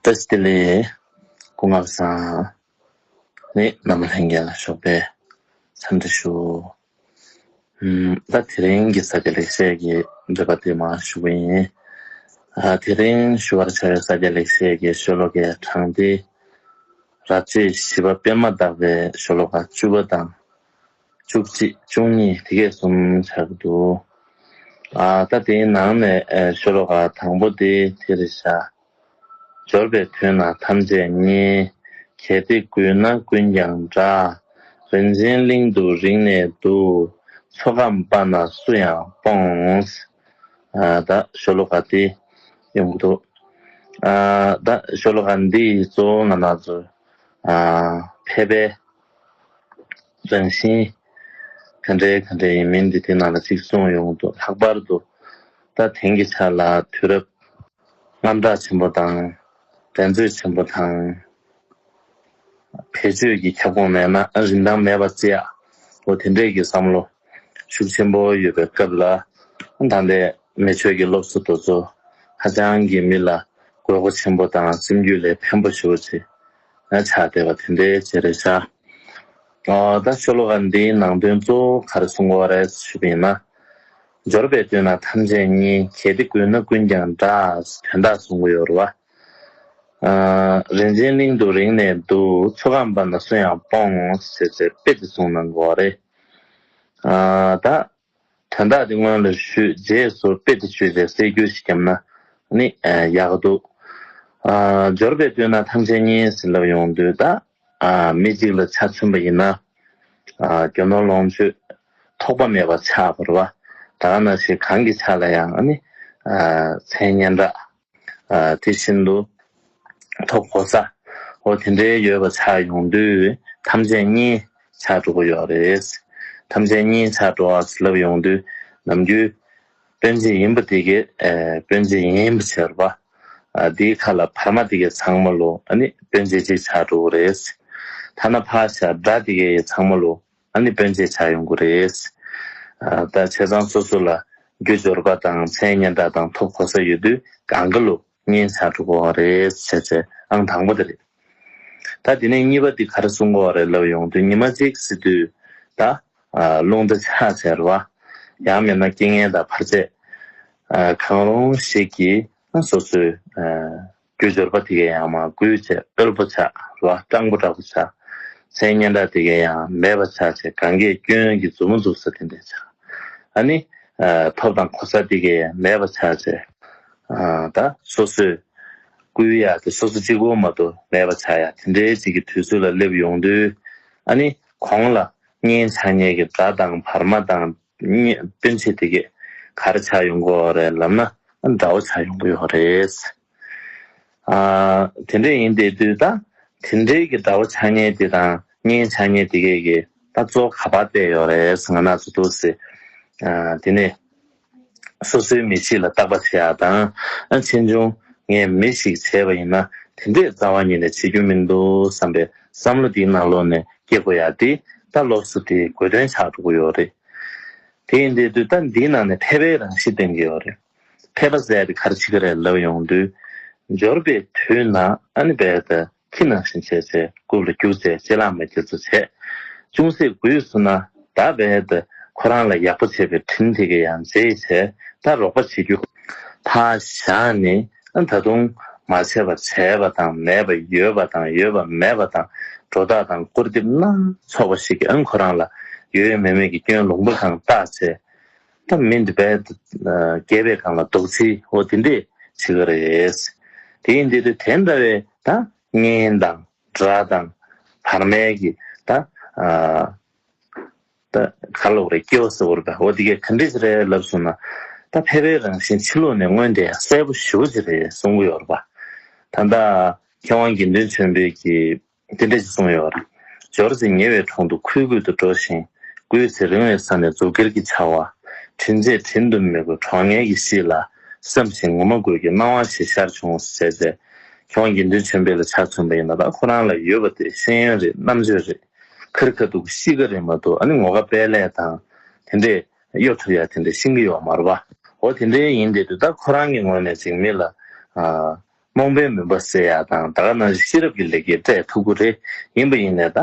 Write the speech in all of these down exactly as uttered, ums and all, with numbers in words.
བཀྲ་ཤིས་བདེ་ལེགས། སྐུ་ངལ་བཟང་། ནི་རྣམ་པ་ལྷན་རྒྱས་ལ་ཞོགས་པའི་འཚམས་འདྲི་ཞུ། ཨུམ། ད་དེ་རིང་གི་ས་སྐྱ་ལེགས་བཤད་ཀྱི་འགྲེལ་པ་དེ་མར་ཞུ་གི་ཡིན། ཨ། དེ་རིང་ཞུ་བར་བྱ་བའི་ས་སྐྱ་ལེགས་བཤད་ཀྱི་ཤོ་ལོ་ཀའི་གྲངས་དེ། རབ་བྱེད་བཞི་པ་སྤེལ་མ་བཏགས་པའི་ཤོ་ལོ་ཀ་བཅུ་པ་དང་། བཅུ་གཅིག་བཅུ་གཉིས་དེ་གས་གསུམ་ཆགས་ཀྱི་འདུག་ཨ། ད་དེའི་ནང་ནས་ཨེ་ཤོ་ལོ་ཀ་དང་པོ་དེ་དེ་རེད་ཤག་འབྱོར་པའི་དུས་ན་ཐམས་ཅད་མཉེས། གལ་ཏེ་རྒུད་ན་ཀུན་ཀྱང་དགྲ། རིན་ཆེན་གླིང་དུ་རིང་ནས་འདུག་མཚོ་ཁམས་པ་ན་སུ་ཡང་སྤོངས། ཨ། ད་ཤོ་ལོ་ཀ་དེ་ཡོང་གི་འདུག་ཨ། ད་ཤོ་ལོ་ཀ་འདི་གཙོ་བོ་ང་རང་ཚོ། ཨ། ཕལ་པའི་རང་བཞིན་ག་འདྲའི་ག་འདྲའི་ཡིན་མིན་འདི་དེ་ནང་ལ་ཅིག་གསུངས་ཡོང་གི་འདུག་ལྷག་པར་དུ་ད་དེང་གི་ཆ་ལ་དུས་རབས་རྔམ་སྐྲག་ཆེན་པོ་དང་། འགྲན་རྩོད་ཆེན་པོ་དང་། བེད་སྤྱོད་ཀྱི་ཁྱབ་ཁོངས་མེད་ན་རིན་ཐང་མེད་པ་བརྩི་ཡག་འོ་དེ་འདྲས་ཀྱི་བསམ་བློ་ཤུགས་ཆེན་པོ་ཡོད་པའི་སྐབས་ལ། ད་ལྟའི་མི་ཆོས་ཀྱི་སློབ་གསོ་དེ་ཚོ་ཧ་ཅང་གི་མི་ལ་དགོས་མཁོ་ཆེན་པོ་དང་སེམས་རྒྱུད་ལ་ཕན་པོ་ཞེ་པོ་ཅིག་ཆགས་བསྡད་པ་དེ་འདྲའི་བྱས་རེད་ཤག་ཨོ། ད་ཤོ་ལོ་ཀ་འདིའི་ནང་དོན་གཙོ་བོ་ག་རེ་གསུང་གི་ཡོད་རེད་ཞུས་པ་ཡིན་ན། འབྱོར་པའི་དུས་ན་ཐམས་ཅད་མཉེས། གལ་ཏེ་རྒུད་ན་ཀུན་ཀྱང་དགྲ། དོན་དག་གསུང་གི་ཡོད་རེད་བ། ཨ། རིན་ཆེན་གླིང་དུ་རིང་ནས་འདུག་མཚོ་ཁམས་པ་ན་སུ་ཡང་སྤོངས་ཟེར་ཟེར་དཔེ་དེ་གསུངས་གནང་གི་ཡོད་རེད། ཨ། ད་དོན་དག་དེ་སྔོན་ལ་ཞུས་རྗེས་སུ་དཔེ་དེ་ཞུས་རྗེས་གསལ་འགྱུར་ཞིག་བརྒྱབ་ན་ནི་ཡག་གི་འདུག་ཨ། འབྱོར་པའི་དུས་ན་ཐམས་ཅད་མཉེས་ཟེར་ལབ་ཡོང་དུས་ད། ཨ། མི་གཅིག་ལ་ཆ་མཚོན་པ་ཡིན་ན། ཨ། རྒྱུ་ནོར་ལོངས་སྤྱོད་ཐོགས་པ་མེད་པ་ཆགས་པ་རེད་བ། ད་ག་ནང་བཞིན་གང་གི་ཆ་ལ་ཡང་ཨ་ནི། ཨ། མཚན་སྙན་གྲགས། ཨ། དེ་བཞིན་དུ་ཐོབ་གོ་ས། འོ་དེ་འདྲའི་ཡོད་པ་ཆགས་ཡོང་དུས་ཐམས་ཅད་མཉེས་ཆགས་འགྲོ་གི་ཡོད་རེད། ཐམས་ཅད་མཉེས་ཆགས་འགྲོ་བ་ཟེར་ལབ་ཡོང་དུས་ནམ་རྒྱུན་སྤུན་མཆེད་ཡིན་པ་དེ་གས། ཨ། སྤུན་མཆེད་ཡིན་པ་བྱས་རེད་བ། ཨ། དེའི་ཁ་ལ་བར་མ་དེ་གས་ཚང་མ་ལོ་ཨ་ནི་སྤུན་མཆེད་ཅིག་ཆགས་འགྲོ་གི་རེད། ཐ་ན་ཕར་བཞག་དགྲ་དེ་གས་ཚང་མ་ལོ་ཨ་ནི་སྤུན་མཆེད་ཆགས་ཡོང་གི་རེད། ཨ། ད་བྱས་ཙང་སོ་སོ་ལ་རྒྱུ་འབྱོར་པ་དང་མཚན་སྙན་གྲགས་དང་ཐོབ་གོ་ས་ཡོད་དུས་གང་ག་ལོ་མཉེས་ཆགས་འགྲོ་གི་རེད་ཟེར་བྱས་ཨང་དང་པོ་དེ་རེད། ད་དེ་ནས་གཉིས་པ་དེ་ག་རེ་གསུང་གི་ཡོད་རེད་ལབ་ཡོང་དུས་ཉི་མ་གཅིག་ཟེར་དུས་ད། ཨ། རླུང་རྟ་ཆག་ཟེར་བ། ཡང་མིན་ན་རྐྱེན་ངན་དང་བར་ཆད། ཨ། གང་རུང་ཞིག་གིས་སོ་སོའི། ཨ། རྒྱུ་འབྱོར་པ་དེ་གས་ཡང་མར་རྒུད་བྱས་དབུལ་པོ་ཆགས་རེད་བ། སྤྲང་པོ་དྲག་པོ་ཆགས། མཚན་སྙན་གྲགས་དེ་གས་ཡང་མེད་པ་ཆགས་བྱས་གན་རྐྱལ་སྐྱོན་གྱི་མཛུབ་མོ་འཛུགས་ས་དེ་འདྲ་ཆགས། ཨ་ནི། ཨ། ཐོབ་དང་གོ་ས་དེ་གས་ཡང་མེད་པ་ཆགས་བྱས། ཨ། ད་སོ་སོས་བསྐུལ་ཡག་དེ་སོ་སོ་གཅིག་པོ་མ་གཏོགས་མེད་པ་ཆགས་ཡག་དེ་འདྲའི་ཅིག་གི་དུས་ཚོད་ལ་སླེབས་ཡོང་དུས། ཨ་ནི་གོང་ལ་མཉེས་ཆགས་མཁན་གྱི་དགྲ་དང་བར་མ་དང་། མཉེས། སྤུན་མཆེད་དེ་གས་ག་རེ་ཆགས་ཡོང་གི་ཡོད་རེད་ལབ་ན། ཨ། དགྲ་བོ་ཆགས་ཡོང་གི་ཡོད་རེད། ཨ། དེ་འདྲ་ཡིན་བསྡད་དུས་ད་དེ་འདྲའི་གི་དགྲ་བོ་ཆགས་མཁན་དེ་དང་མཉེས་ཆགས་མཁན་དེ་གས་ཀྱི་ད་གཙོ་བོ་ག་པར་བལྟས་ཡོད་རེད་ཟེར་ང་རང་ཚོ་འདུག་སེ། ཨ། དེ་ནས་སོ་སོའི་མི་གཤིས་ལ་བརྟག་པ་བྱེད་ཡག་དང་། ཨ། ཕྱིས་འབྱུང་ངས་མི་ཞིག་བྱས་པ་ཡིན་ན་དེ་འདྲས་རྩ་བ་ཉིད་ནས་བྱེད་རྒྱུ་མི་འདུག་བསམ་པའི་བསམ་བློ་དེའི་ནང་ལོགས་ནས་སྐྱེ་དགོས་ཡག་དེ་ད་སློབ་གསོ་དེའི་དགོས་དོན་ཆགས་འགྲོ་གི་ཡོད་རེད། དེ་ཡིན་དུས་ད་འདིའི་ནང་ནས་ཕལ་པའི་རང་བཞིན་བསྟན་གྱི་ཡོད་རེད། ཕལ་པ་ཟེར་ཡག་དེ་ག་རེ་བྱེད་ཀྱི་རེད་ལབ་ཡོང་དུས། འབྱོར་པའི་དུས་ན་ཨ་ནི་རྦད་དེ་ཁྱི་ནང་བཞིན་བྱས་བྱས་རྐུབ་ལ་རྒྱུག་བྱས་ལྕེ་ལག་མ་བརྒྱབ་ཚོ་བྱས། ཅུང་ཟད་རྒུད་སོང་ན་ད་རྦད་དེ་ཁོ་རང་ལ་ཡག་པོ་བྱས་པའི་དྲིན་དེ་གས་ཡང་འཇལ་བྱས་ད་རོགས་པ་བྱེད་རྒྱུ་ཕར་བཞག་ནས། ཨ། ད་དུང་མ་བྱས་པ་བྱས་པ་དང་། མེད་པ་ཡོད་པ་དང་། ཡོད་པ་མེད་པ་དང་། སྒྲོ་བཏགས་དང་སྐུར་འདེབས་སྣ་ཚོགས་པ་ཞིག་གིས་ཨ་ནི་ཁོ་རང་ལ་ཡོད་ཡོད་མེད་མེད་ཀྱི་སྐྱོན་ལུང་པ་གང་བཏགས་བྱས། ད་མི་འདི་རྦད་དེ་རྒྱལ་བའི་སྒང་ལ་རྡོག་རྫིས་འོ་དེ་འདྲས་བྱེད་ཀྱི་རེད། དེ་ཡིན་དུས་དེ་འདྲ་བའི་ད་གཉེན་དང་དགྲ་དང་བར་མའི་གི་ད། ཨ། ད་ག་ལབ་དགོས་རེད། སྐྱེ་བ་ཟེར་དགོས་རེད་པ། འོ་དེ་གས་ག་འདྲས་ཅིག་རེད་ལབ་སོང་ན། ད་ཕལ་པའི་རང་བཞིན་ཕྱི་ལོགས་ནས་མངོན་བསྡད་ཡག་གསལ་པོ་ཞེ་པོ་ཅིག་རེད་གསུང་གི་ཡོད་རེད་པ། ད་ལྟ་མཁས་དབང་དགེ་འདུན་ཆོས་འཕེལ་གྱིས་དེ་འདྲ་ཅིག་གསུངས་ཡོད་རེད། འབྱོར་ཚེ་ཉེ་བའི་དྲུང་དུ་ཁུར་ཁུར་དུ་འགྲོ་ཞིང་། རྒུད་ཚེ་རིང་བའི་ས་ནས་རྫོགས་སྐྱེལ་གྱི་བྱ་བ། དྲིན་ཆེ་དྲིན་དུ་མི་དགོས་གྲོགས་ངན་གྱི་གཤིས་ལ། བསམ་ཞིང་ངོ་མ་དགོས་ཀྱི་སྣང་བ་ཞིག་ཤར་བྱུང་ཟེར་བྱས། མཁས་དབང་དགེ་འདུན་ཆོས་འཕེལ་ལ་ཆ་མཚོན་པ་ཡིན་ན། ད་ཁོ་རང་ལ་ཡོད་པ་དེ་ཤེས་ཡོན་རེད། རྣམ་དཔྱོད་རེད། ཁ་རི་ཁ་ཐུག་གཤིས་ཀ་རེད་མ་གཏོགས། ཨ་ནི་ངོ་དགའ་དཔལ་ལས་དང་དེ་འདྲས་གཡོ་ཐུབ་ཡག་དེ་འདྲས་ཤེས་ཀྱི་ཡོད་མ་རེད་པ། འོ་དེ་འདྲས་ཡིན་བསྡད་དུས་ད་ཁོ་རང་གི་ངོས་ནས་ཅིག་མི་ལ། ཨ། རྨོངས་པའི་མུན་པ་སེལ་ཡག་དང་ད་ག་ནང་བཞིན་ཤེས་རབ་ཀྱི་ལེགས་སྐྱེས་སྤྲད་ཐུབ་ཀྱི་རེད། ཡིན་པ་ཡིན་ནའི་ད།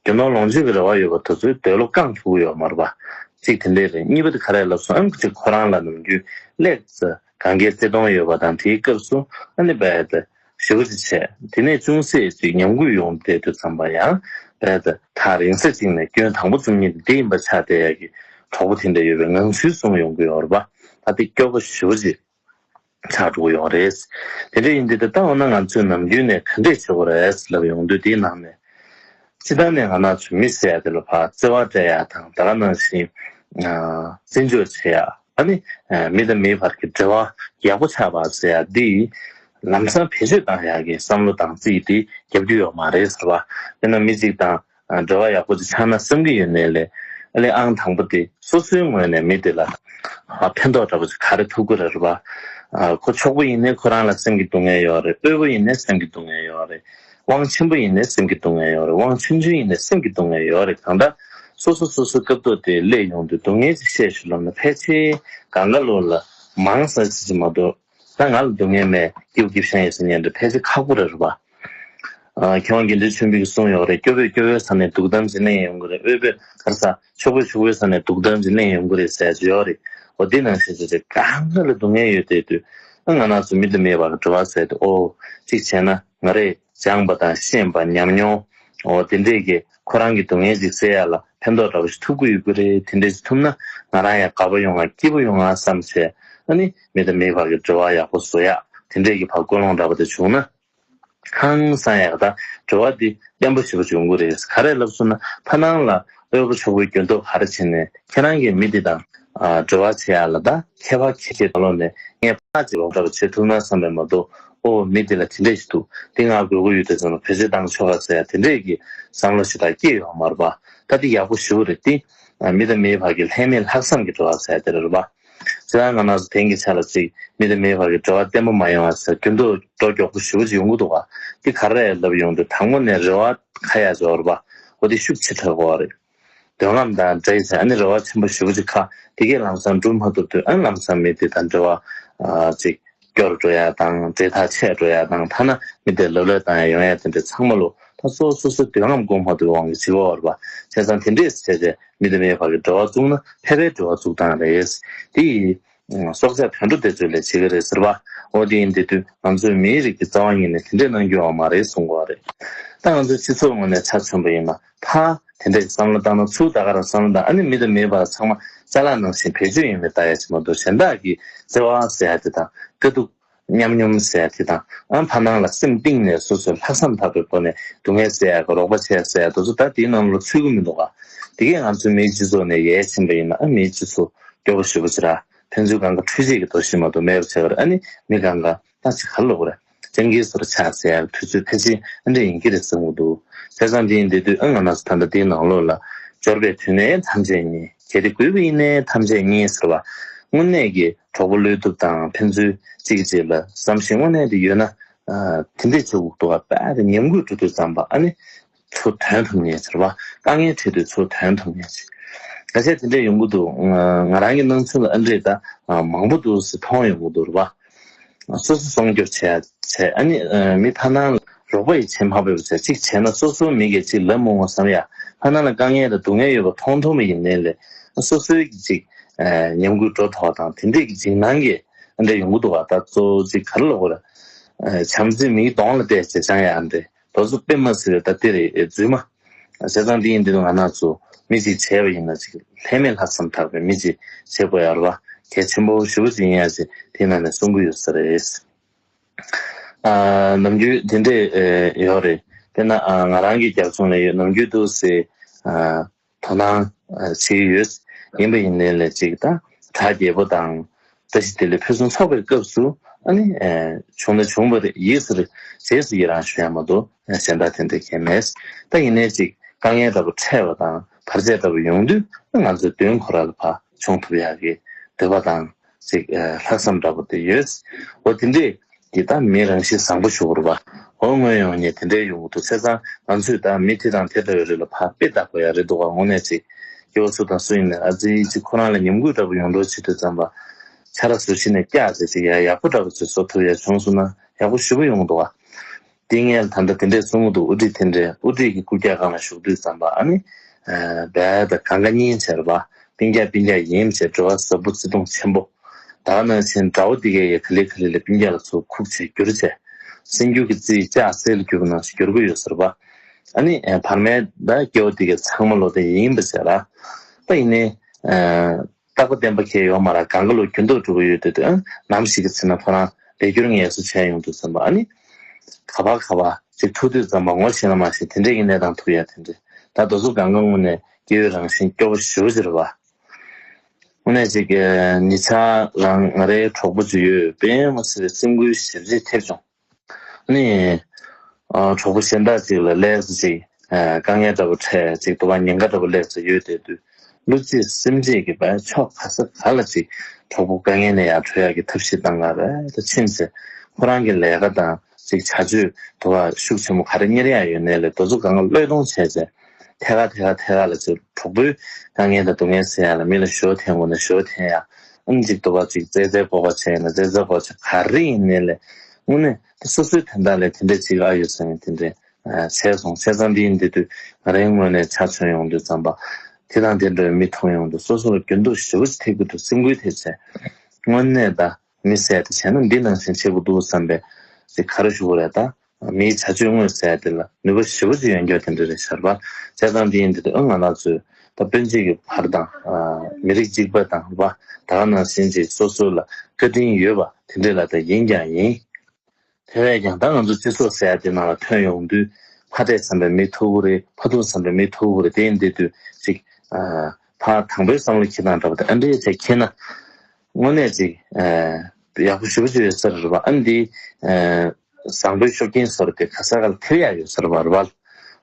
རྒྱུ་ནོར་ལོངས་སྤྱོད་ཀྱི་རེ་བ་ཡོད་པ་དེ་ཚོའི་འདོད་བློ་བསྐང་ཐུབ་ཀྱི་ཡོད་མ་རེད་པ། གཅིག་དེ་འདྲས་རེད། གཉིས་པ་དེ་ག་རེ་ལབ་སོང་ཨང་། གཅིག་ཁོ་རང་ལ་ནམ་རྒྱུན་ལེགས་ཙེ་གང་གའི་བརྩེ་དུང་ཡོད་པ་དང་དེའི་སྐབས་སུ་ཨ་ནི་བས་ཏེ་ཞེ་པོ་ཅིག་བྱས། དེ་ནས་ཅུང་ཟད་ཅིག་ཉམས་རྒུད་ཡོང་བསྡད་དུས་ཙམ་པ་ཡང་བས་ཏེ་ཐག་རིང་ས་ཅིག་ནས་སྐྱོན་དང་པོ་འཛོམས་མཁན་དེ་ཡིན་པ་ཆགས་བསྡད་ཡག་གི་གྲོགས་པོ་དེ་འདྲ་ཡོད་པའི་ངང་ཚུལ་བཟུང་ཡོང་གི་ཡོད་རེད་པ། ད་དེ་སྐྱོ་པོ་ཞེ་པོ་ཅིག་ཆགས་འགྲོ་གི་ཡོད་རེད། དེ་འདྲ་ཡིན་དུས་ད་འོ་ན་ང་ཚོས་ནམ་རྒྱུན་ནས་ག་འདྲས་བྱེད་དགོས་རེད་ལབ་ཡོང་དུས་དེའི་ནང་ནས། སྤྱིར་བཏང་ནས་ང་རང་ཚོ་མི་ཟེར་ཡ་དེ་ལ་ཕར་བརྩེ་བ་སྤྲད་ཡ་དང་ད་ག་ནང་བཞིན་བརྩི་འཇོག་བྱེད་ཡ། ཨ་ནི་མི་དང་མིའི་བར་གྱི་འབྲེལ་བ་ཡག་པོ་ཆགས་པ་ཟེར་ཡ་འདི་ལམ་སང་བེད་སྤྱོད་བཏང་ཡ་གི་བསམ་བློ་དང་རྩིས་དེ་རྒྱབ་རྒྱུ་ཡོད་མ་རེད་ཟེར་བ། དཔེར་ན་མི་གཅིག་དང་འབྲེལ་བ་ཡག་པོ་ཅིག་ཆགས་ན་བསམ་གྱི་ཡོད་ནའི་ལས་ཨ་ལས་ཨང་དང་པོ་དེ་སོ་སོའི་ངོས་ནས་མི་དེ་ལ་ཕན་ཐོགས་འདྲ་པོ་ཅིག་ག་རེ་ཐུབ་ཀྱི་རེད་པ། ཁོ་ཕྱུག་པོ་ཡིན་ནའི་ཁོ་རང་ལ་སེམས་ཀྱི་སྡུག་བསྔལ་ཡོད་རེད། དབུལ་པོ་ཡིན་ནའི་སེམས་ཀྱི་སྡུག་བསྔལ་ཡོད་རེད། དབང་ཆེན་པོ་ཡིན་ནའི་སེམས་ཀྱི་སྡུག་བསྔལ་ཡོད་རེད། དབང་ཆུང་ཆུང་ཡིན་ནའི་སེམས་ཀྱི་སྡུག་བསྔལ་ཡོད་རེད། གང་ལྟར་སོ་སོ་སོ་སོའི་སྐབས་ཐོག་དེ་སླེབས་ཡོང་དུས་སྡུག་བསྔལ་ཅིག་བཤད་ཞུ་ལབ་ན་ཕལ་ཆེར་གང་ག་ལོ་ལ་མང་ས་ཅིག་ཅིག་མ་གཏོགས་ད་ང་ལ་སྡུག་བསྔལ་མེད་སྐྱིད་པོ་སྐྱིད་པོ་བཞག་ཡོད་ཟེར་མཁན་འདྲ་ཕལ་ཆེར་ཁག་པོ་རེད་རེད་པ། མཁས་དབང་དགེ་འདུན་ཆོས་འཕེལ་གྱིས་གསུངས་ཡོད་རེད། སྐྱོ་པོས་སྐྱོ་བོའི་ས་ནས་སྡུག་གཏམ་ཅིག་གླེང་ཡོང་གི་རེད། དབུལ་པོས་ག་རེ་ཟ། ཕྱུག་པོས་ཕྱུག་པོའི་ས་ནས་སྡུག་གཏམ་ཅིག་གླེང་ཡོང་གི་རེད་ཟེར་ཡ་ཅིག་ཡོད་རེད། འོ་དེ་ནང་བཞིན་ཅིག་གང་ག་ལ་སྡུག་བསྔལ་ཡོད་བསྡད་དུས་ང་རང་ཚོ་མི་དང་མིའི་བར་གྱི་འབྲེལ་བ་ཟེར་དུས་ཨོ་གཅིག་བྱས་ན་ང་རས་སྦྱངས་པ་དང་ཤེས་པ་ཉམས་མྱོང་འོ་དེ་འདྲས་ཀྱི་ཁོ་རང་གི་སྡུག་བསྔལ་ཅིག་སེལ་ཡ་ལ་ཕན་ཐོགས་འདྲ་པོ་ཞིག་ཐུབ་ཀྱི་ཡོད་ཀྱི་རེད། དེ་འདྲས་ཞིག་ཐུབ་ན་ང་རང་ཡང་དགའ་པོ་ཡོང་ང་སྐྱིད་པོ་ཡོང་ང་བསམ་བྱས། ཨ་ནི་མི་དང་མིའི་བར་གྱི་འབྲེལ་བ་ཡག་པོ་བཟོ་ཡག་དེ་འདྲས་ཀྱི་བར་ཀུན་སློང་འདྲ་པོ་དེ་བྱུང་ན། ཧང་སང་ཡག་ད་འབྲེལ་བ་འདི་བརྟན་པོ་ཞེ་པོ་འབྱུང་གི་རེད། ག་རེ་ལབ་སོང་ན་ཕ་ནང་ལ་དབུལ་པོ་ཕྱུག་པོའི་འགྱུར་ལྡོག་ག་རེ་བྱས་ནས་ཁྱེད་རང་གིས་མི་འདི་དང་འབྲེལ་བ་བྱེད་ཡག་ལ་ད་ཁྱད་པར་ཁྱད་ཁྱད་ལོག་ནས་ངས་ཕར་ཅིག་ལོག་འདྲ་པོ་བྱེད་ཐུབ་ན་བསམ་པས་མ་གཏོགས་ཨོ་མི་འདི་ལ་དེ་འདྲས་ཞིག་འདུག་འདི་ང་དགོས་ཀྱི་ཡོད་དུས་ཙམ་ལ་བེད་སྤྱོད་བཏང་ཆོག་ག་ཟེར་ཡ་དེ་འདྲས་ཀྱི་བསམ་བློ་ཞིག་ད་སྐྱེས་ཡོད་མ་རེད་པ། ད་འདི་ཡག་པོ་ཞེ་པོ་རེད། འདི་མི་དང་མིའི་བར་གྱི་ལྷད་མེད་ལྷག་བསམ་གྱི་འབྲེལ་བ་ཟེར་ཡ་དེ་རེད་པ། ཁྱེད་རང་ང་རང་ཚོ་དེང་གི་ཆ་ལ་ཅིག་མི་དང་མིའི་བར་གྱི་འབྲེལ་བ་བརྟན་པོ་མ་ཡོང་བ་ཟེར་འགྱུར་ལྡོག་འགྲོ་མགྱོགས་པོ་ཞེ་པོ་ཅིག་ཡོང་གི་འདུག་ག་འདི་ག་རེ་ལབ་ཡོང་དུས་དང་པོ་ནས་རེ་བ་ཁ་ཡ་འབྱོར་བ་འོ་དེ་ཤུགས་ཆེ་དྲགས་པ་རེད། འདོད་རྔམ་དང་འདྲ་ཡི་ཟེར་ཨ་ནི་རེ་བ་ཆེན་པོ་ཞེ་པོ་ཅིག་ཁ་དེ་གས་ལམ་སང་འགྲུབ་མ་ཐུབ་དུས་ཨ་ནི་ལམ་སང་མི་དེ་དང་འབྲེལ་བ་ཅིག་སྐྱོ་རུ་འགྲོ་ཡ་དང་འབྲེལ་ཐག་ཆད་འགྲོ་ཡ་དང་ཐ་ན་མི་དེ་ལབ་ལབ་བཏང་ཡ་ཡོང་ཡ་དེ་འདྲ་ཚང་མ་ལོ་ད་སོ་སོ་སོ་འདོད་རྔམ་སྒོམ་མ་ཐུབ་པའི་དབང་གིས་བྱེད་པ་རེད་པ། བྱས་ཙང་དེ་འདྲས་བྱས་ཏེ། མི་དང་མིའི་བར་གྱི་འབྲེལ་བ་བཙུགས་ན་ཕལ་པའི་འབྲེལ་བ་བཙུགས་སྟངས་རེད། དེ་ཡིས་སྲོག་ཆགས་དུད་འགྲོ་དེ་ཚོས་ལས་བྱེད་ཀྱི་རེད་ཟེར་བ། འོ་དེ་ཡིན་དེ་དུས་ང་ཚོའི་མིའི་རིགས་ཀྱི་རྩ་བ་ཉིད་ནས་དེ་འདྲས་གནང་རྒྱུ་ཡོད་མ་རེད་གསུང་གི་ཡོད་རེད། ད་ང་ཚོའི་སྤྱི་ཚོགས་ངོས་ནས་ཆ་མཚོན་པ་ཡིན་ན་ཕར་དེ་འདྲས་ཀྱི་བསམ་བློ་བཏང་ན་ཚུར་ད་ག་རང་བསམ་བློ་བཏང་ཨ་ནི་མི་དང་མིའི་བར་ཚང་མ་ཅ་ལག་ནང་བཞིན་བེད་སྤྱོད་ཡིན་པའི་ལྟ་ཡ་ཅིག་མ་གཏོགས་གཞན་དག་གི་བརྩེ་བ་ཟེར་ཡ་དེ་དང་དཀའ་སྡུག་ཉམས་མྱོང་ཟེར་ཡ་དེ་དང་ཨ་ཕ་ནང་ལ་སེམས་གཏིང་ནས་སོ་སོས་ལྷག་བསམ་དག་པའི་སྒོ་ནས་སྡུག་བསྔལ་སེལ་ཡ་གི་རོགས་པ་བྱས་ཟེར་ཡ་དེ་ཚོ་ད་དེའི་ནང་ལ་ཚུད་ཀྱི་མི་འདུག་ག་དེ་གས་ང་ཚོའི་མིའི་སྤྱི་ཚོགས་ནས་ཡལ་ཕྱིན་པ་ཡིན་ན་ཨ་མིའི་སྤྱི་ཚོགས་སྐྱོ་པོ་ཞེ་པོ་ཅིག་ར་ཕན་ཚུན་གང་ག་འཕྲུལ་ཆས་ཀྱི་གདོང་བཞི་མ་གཏོགས་མེད་པ་བྱས་པར་ཨ་ནི་མི་གང་ག་ད་ཅིག་ག་རེ་ལབ་དགོས་རེད། སྤྱང་ཀིའི་བཟོ་འདྲ་ཆགས་ཟེར་ཡ་དུས་ཚོད་ཕལ་ཆེར་ཨ་འདྲ་ཡིན་གྱི་རེད་བསམ་གྱི་འདུག་བྱས་ཙང་དེ་ཡིན་དེ་དུས་ཨ་ང་རང་ཚོ་ད་ལྟ་འདིའི་ནང་ལོགས་ལ་འབྱོར་པའི་དུས་ནི་ཐམས་ཅད་ཉེ། གལ་ཏེ་རྒུད་པ་ཡིན་ནའི་ཐམས་ཅད་རྙེད་ཟེར་བ། དངོས་གནས་ཀྱི་གྲོགས་པོ་བློས་གཏུབ་དང་ཕན་ཚུན་གཅིག་གིས་གཅིག་ལ་བསམ་ཤེས་དངོས་གནས་དེ་ཡོད་ན། དེ་འདྲས་བྱེད་དགོས་འདུག་ག་དཔེ་དེ་ཉམས་རྒུད་འགྲོ་དུས་ཙམ་པ་ཨ་ནི་ཚུར་ཐོན་ཐུབ་མཁན་ཟེར་བ། དཀའ་ངལ་འཕྲད་དུས་ཚུར་ཐོན་ཐུབ་མཁན་ཟེར། ཁ་ཤས་དེ་འདྲས་ཡོང་གི་འདུག་ང་རང་གི་སྣང་ཚུལ་ལ་ཨ་འདྲས་ད་མང་པོ་འདུག་ཟེར་མཐོང་ཡོང་གི་འདུག་རེད་བ། སོ་སོ་སྲུང་སྐྱོབ་བྱས་བྱས་ཨ་ནི་མི་ཕར་ནང་ལ་རོགས་པ་ཡིས་བྱེད་མ་ཕོད་པ་བྱས་གཅིག་བྱས་ན་སོ་སོའི་མི་གིས་གཅིག་ལབ་མི་འོང་བསམ་ཡ། ཕར་ནང་ལ་དཀའ་ངལ་དང་སྡུག་བསྔལ་ཡོད་པ་མཐོང་ཐུབ་པ་ཡིན་ནའི་ལས་སོ་སོའི་གི་གཅིག་ཉམས་རྒུད་འགྲོ་ཐུབ་པ་དང་དེ་འདྲས་ཀྱི་འཇིགས་སྣང་གིས་ཨ་འདྲས་ཡོང་གི་འདུག་བ། ད་གཙོ་བོ་གཅིག་ག་རེ་ལབ་དགོས་རེད། བྱམས་བརྩེ་མིའི་གདོང་ལ་བལྟས་བྱས་བྱང་ཡ་ཨ་འདྲས་དོ་ཚོ་དཔེ་མ་སྲིད་པའི་ད་དེ་རེད་རྫུན་མ། བྱས་ཙང་འདི་ཡིན་འདི་ནི་ང་རང་ཚོ་མི་གཅིག་བྱས་པ་ཡིན་ན་ཅིག་ལྷད་མེད་ལྷག་བསམ་དག་པའི་མི་གཅིག་བྱེད་དགོས་ཡ་རེད་བ། གལ་ཆེན་པོ་ཞེ་པོ་ཅིག་ཡིན་ཡ་ཅིག་དེའི་ནང་ནས་གསུང་གི་ཡོད་ས་རེད། ཨ་ནམ་རྒྱུན་དེ་འདྲས་ཨེ་ཡོད་རེད། དཔེར་ན་ཨ་ང་རང་གི་རྒྱབ་ལྗོངས་ལ་ཡོད་ནམ་རྒྱུན་དུ་སེ་ཨ་དོ་སྣང་ཨ་བྱེད་ཀྱི་ཡོད། ཡིན་པ་ཡིན་ནའི་ལས་ཅིག་ད་གྲ་རྒྱས་པོ་དང་བཀྲ་ཤིས་བདེ་ལེགས་ཕུན་སུམ་ཚོགས་པའི་སྐབས་སུ་ཨ་ནི་ཨེ་བྱུང་ན་བྱུང་བ་རེད། ཡིད་སུ་རེད། རྗེས་སུ་ཡི་རང་ཞུ་ཡ་མ་གཏོགས་གཞན་དག་དེ་འདྲ་གང་མེད། ད་ཡིན་ནའི་ཅིག་དཀའ་ངལ་འདྲ་པོ་འཕྲད་པ་དང་བར་ཆད་འདྲ་པོ་ཡོང་དུས་ང་ཚོའི་མདུན་ཁོ་ར་ལ་ཕར་མཆོང་ཐུབ་ཡག་གི་འདོད་པ་དང་ཅིག་ལྷག་བསམ་འདྲ་པོ་དེ་ཡོད། འོ་དེ་འདྲས་ཀྱི་ད་མི་རང་གཤིས་བཟང་པོ་ཞུ་དགོས་རེད་པ། འོ་དངོས་ཡོང་ནས་དེ་འདྲས་ཡོང་གི་འདུག་བྱས་ཙང་ང་ཚོས་ད་མི་དེ་དང་དེ་འདྲ་བའི་རིགས་ལ་ཕར་དཔེ་བལྟ་དགོས་ཡ་རེད་འདུག་ག་དངོས་གནས་ཅིག་སྐྱེ་བོ་སུ་དང་སུ་ཡིན་ནའི་ཨ་ཙི་ཅིག་ཁོ་རང་ལ་ཉམས་རྒུད་འདྲ་པོ་ཡོང་འགྲོ་བྱེད་དུས་ཙམ་པ་ཆ་ར་ཟུར་ཕྱིན་ནས་བཀྱག་བྱས་ཅིག་ཡ་ཡག་པོ་འདྲ་པོ་ཅིག་བཟོ་ཐུབ་ཡ་བྱུང་སོང་ན། ཡག་པོ་ཞེ་པོ་ཡོང་གི་འདུག་བ། དེ་ངས་ད་ལྟ་དེ་འདྲས་གསུང་གི་འདུག། དབུ་ཁྲིད་དེ་འདྲས་དབུ་ཁྲིད་ཀྱི་རྐུབ་བཀྱག་སྒང་ལ་བཞུགས་དུས་ཙམ་པ་ཨ་ནི། རྦད་དེ་གང་ག་སྙིང་རྗེ་རེད་པ། སྤུན་ཀྱག་སྤུན་ཀྱག་ཡིན་བྱས་འབྲེལ་བ་ཟབ་པོ་བརྩེ་དུང་ཆེན་པོ། ད་ག་ནང་བཞིན་དགྲ་བོ་འདི་གས་ཡ་ག་ལེ་ག་ལེ་ལ་སྤུན་ཀྱག་ལ་ཚུར་ཁུག་བྱས་བསྒྱུར་བྱས། སེམས་རྒྱུད་ཀྱི་རྩིས་ལྕགས་གསེར་ལ་བསྒྱུར་བ་ནང་བཞིན་བསྒྱུར་གི་ཡོད་ཟེར་བ། ཨ་ནི་བར་མའི་ད་སྐྱེ་བོ་འདི་གས་ཚང་མ་ལོ་དེ་ཡིན་པ་ཟེར་ར། ད་ཡིན་ནའི། རྟག་པ་བརྟན་པ་ཁྱེད་ཡོད་མ་ར་གང་ག་ལོ་རྒྱུན་དུ་འགྲོ་གི་ཡོད་དུས་དུས་ནམ་ཞིག་གི་ཚེ་ན་ཁོ་རང་ལས་འགྱུར་ངལ་གསོ་བྱས་ཡོང་དུས་ཙམ་པ་ཨ་ནི། ག་པར་ག་པར་ཅིག་ཐུག་དུས་ཙམ་པ་ངོ་ཤེས་ན་མ་ཤེས་དེ་འདྲས་ཀྱི་གནས་སྟངས་ཐུག་ཡ་དེ་འདྲས་ད་དེ་ཚོ་གང་ག་དངོས་གནས་སྐྱེ་བོའི་རང་བཞིན་སྐྱོ་པོ་ཞེ་པོ་ཅིག་རེད་པ། དངོས་གནས་ཅིག་ཉེ་ཆར་རང་ང་རའི་གྲོགས་པོ་ཅིག་ཡོད་པས་མ་ཟེར་བའི་སེམས་འགུལ་ཞེ་པོ་ཅིག་ཐེབས་བྱུང་། ནི། གྲོགས་པོ་གཞན་དག་ཅིག་ལ་ལས་སུ་ཅིག་དཀའ་ངལ་འདྲ་པོ་འཕྲད་ཅིག་དུ་བ་ཉེན་ཁ་འདྲ་པོ་སླེབས་སུ་ཡོད་དེ་དུས་བློ་གཅིག་སེམས་གཅིག་གི་བས་ཕྱོགས་ག་ས་ག་ལ་ཅིག་གྲོགས་པོ་དཀའ་ངལ་ནས་ཡར་གྲོལ་ཡག་གི་ཐབས་ཤེས་བཏང་ག་རེ་ད་ཕྱིན་ཚེ་ཁོ་རང་གི་ལས་ཀ་དང་ཅིག་བྱ་སྤྱོད་དུ་བ་ཤུགས་ཆེན་པོ་ག་རེ་གཉེར་ཡག་ཡོད་ནའི་ལས་དེ་ཚོ་གང་ག་བློས་གཏོང་བྱས་ཚེ་ཐད་ཀ་ཐད་ཀ་ཐད་ཀ་ལ་ཅིག་གྲོགས་པོའི་དཀའ་ངལ་དང་སྡུག་བསྔལ་སེལ་ཡག་ལ་མི་ལ་ཞོ་འཐེན་དགོས་ན་ཞོ་འཐེན་ཡག་ཨང་ཅིག་དུ་བ་ཅིག་རྩེད་རྩེད་སྤོག་པ་བྱས་ན་རྩེད་རྩེད་སྤོག་བྱས་ག་རེ་ཡིན་ནའི་ལས་དངོས་གནས། སོ་སོའི་དོན་དག་ལས་དེ་འདྲས་ཅིག་ཨ་ཡོད་ཟེར་ནས་དེ་འདྲས་བྱས་སོང་། བྱས་ཙང་འདི་ཡིན་དེ་དུས་ང་རའི་ངོས་ནས་ཆ་མཚོན་ཡོང་དུས་ཙམ་པ་དེ་དང་དེ་འདྲའི་མི་མཐོང་ཡོང་དུས་སོ་སོ་ལ་འགྱུར་ལྡོག་ཞེ་པོ་ཅིག་ཐེབས་ཀྱི་འདུག་སེམས་འགུལ་ཐེབས་ཚེ་དངོས་གནས་ད་མི་ཟེར་དེ་བྱས་ན་འདི་ནང་བཞིན་བྱེད་དགོས་འདུག་བསམ་པའི་ཅིག་ག་རེ་ཞུ་དགོས་རེད་ད། མིའི་བྱ་སྤྱོད་དངོས་ཟེར་དེ་ལ་ནུས་པ་ཞེ་པོ་ཅིག་ཡོད་མཁན་དེ་འདྲ་རེད་ཤག་རེད་པ། བྱས་ཙང་འདི་ཡིན་དེ་དུས་ཨ་ང་རང་ཚོས་ད་སྤུན་མཆེད་ཀྱི་བར་དང་མི་རིགས་གཅིག་པ་དང་རེད་པ། ད་ག་ནང་བཞིན་ཅིག་སོ་སོ་ལ་བཀའ་དྲིན་ཡོད་པ་དེ་འདྲ་ལ་ད་ཡིན་ཀྱང་ཡིན། དེ་བས་ཀྱང་ད་ང་ཚོ་སྤྱི་ཚོགས་ཟེར་ཡ་དེ་ནང་ལ་ཐོན་ཡོང་དུས་ཕ་འདྲེས་བསམ་པའི་མི་ཐུག་གི་རེད། ཕ་ཐུག་བསམ་པའི་མི་ཐུག་གི་རེད། དེ་ཡིན་དེ་དུས་ཅིག་ཕ་དང་པོའི་བསམ་བློ་ཁྱེད་དང་འདྲ་བ་དེ་ཨ་འདྲས་བྱས་ཁྱེད་ན་དངོས་གནས་ཅིག་ཡག་པོ་ཞེ་པོ་ཅིག་ཡོད་ས་རེད་པ། ཨ་འདི་བཟང་པོའི་ཤུགས་རྐྱེན་སོར་དེ་ག་ས་ག་ལ་ཐེབས་ཡག་ཡོད་ས་རེད་པ་རེད་པ།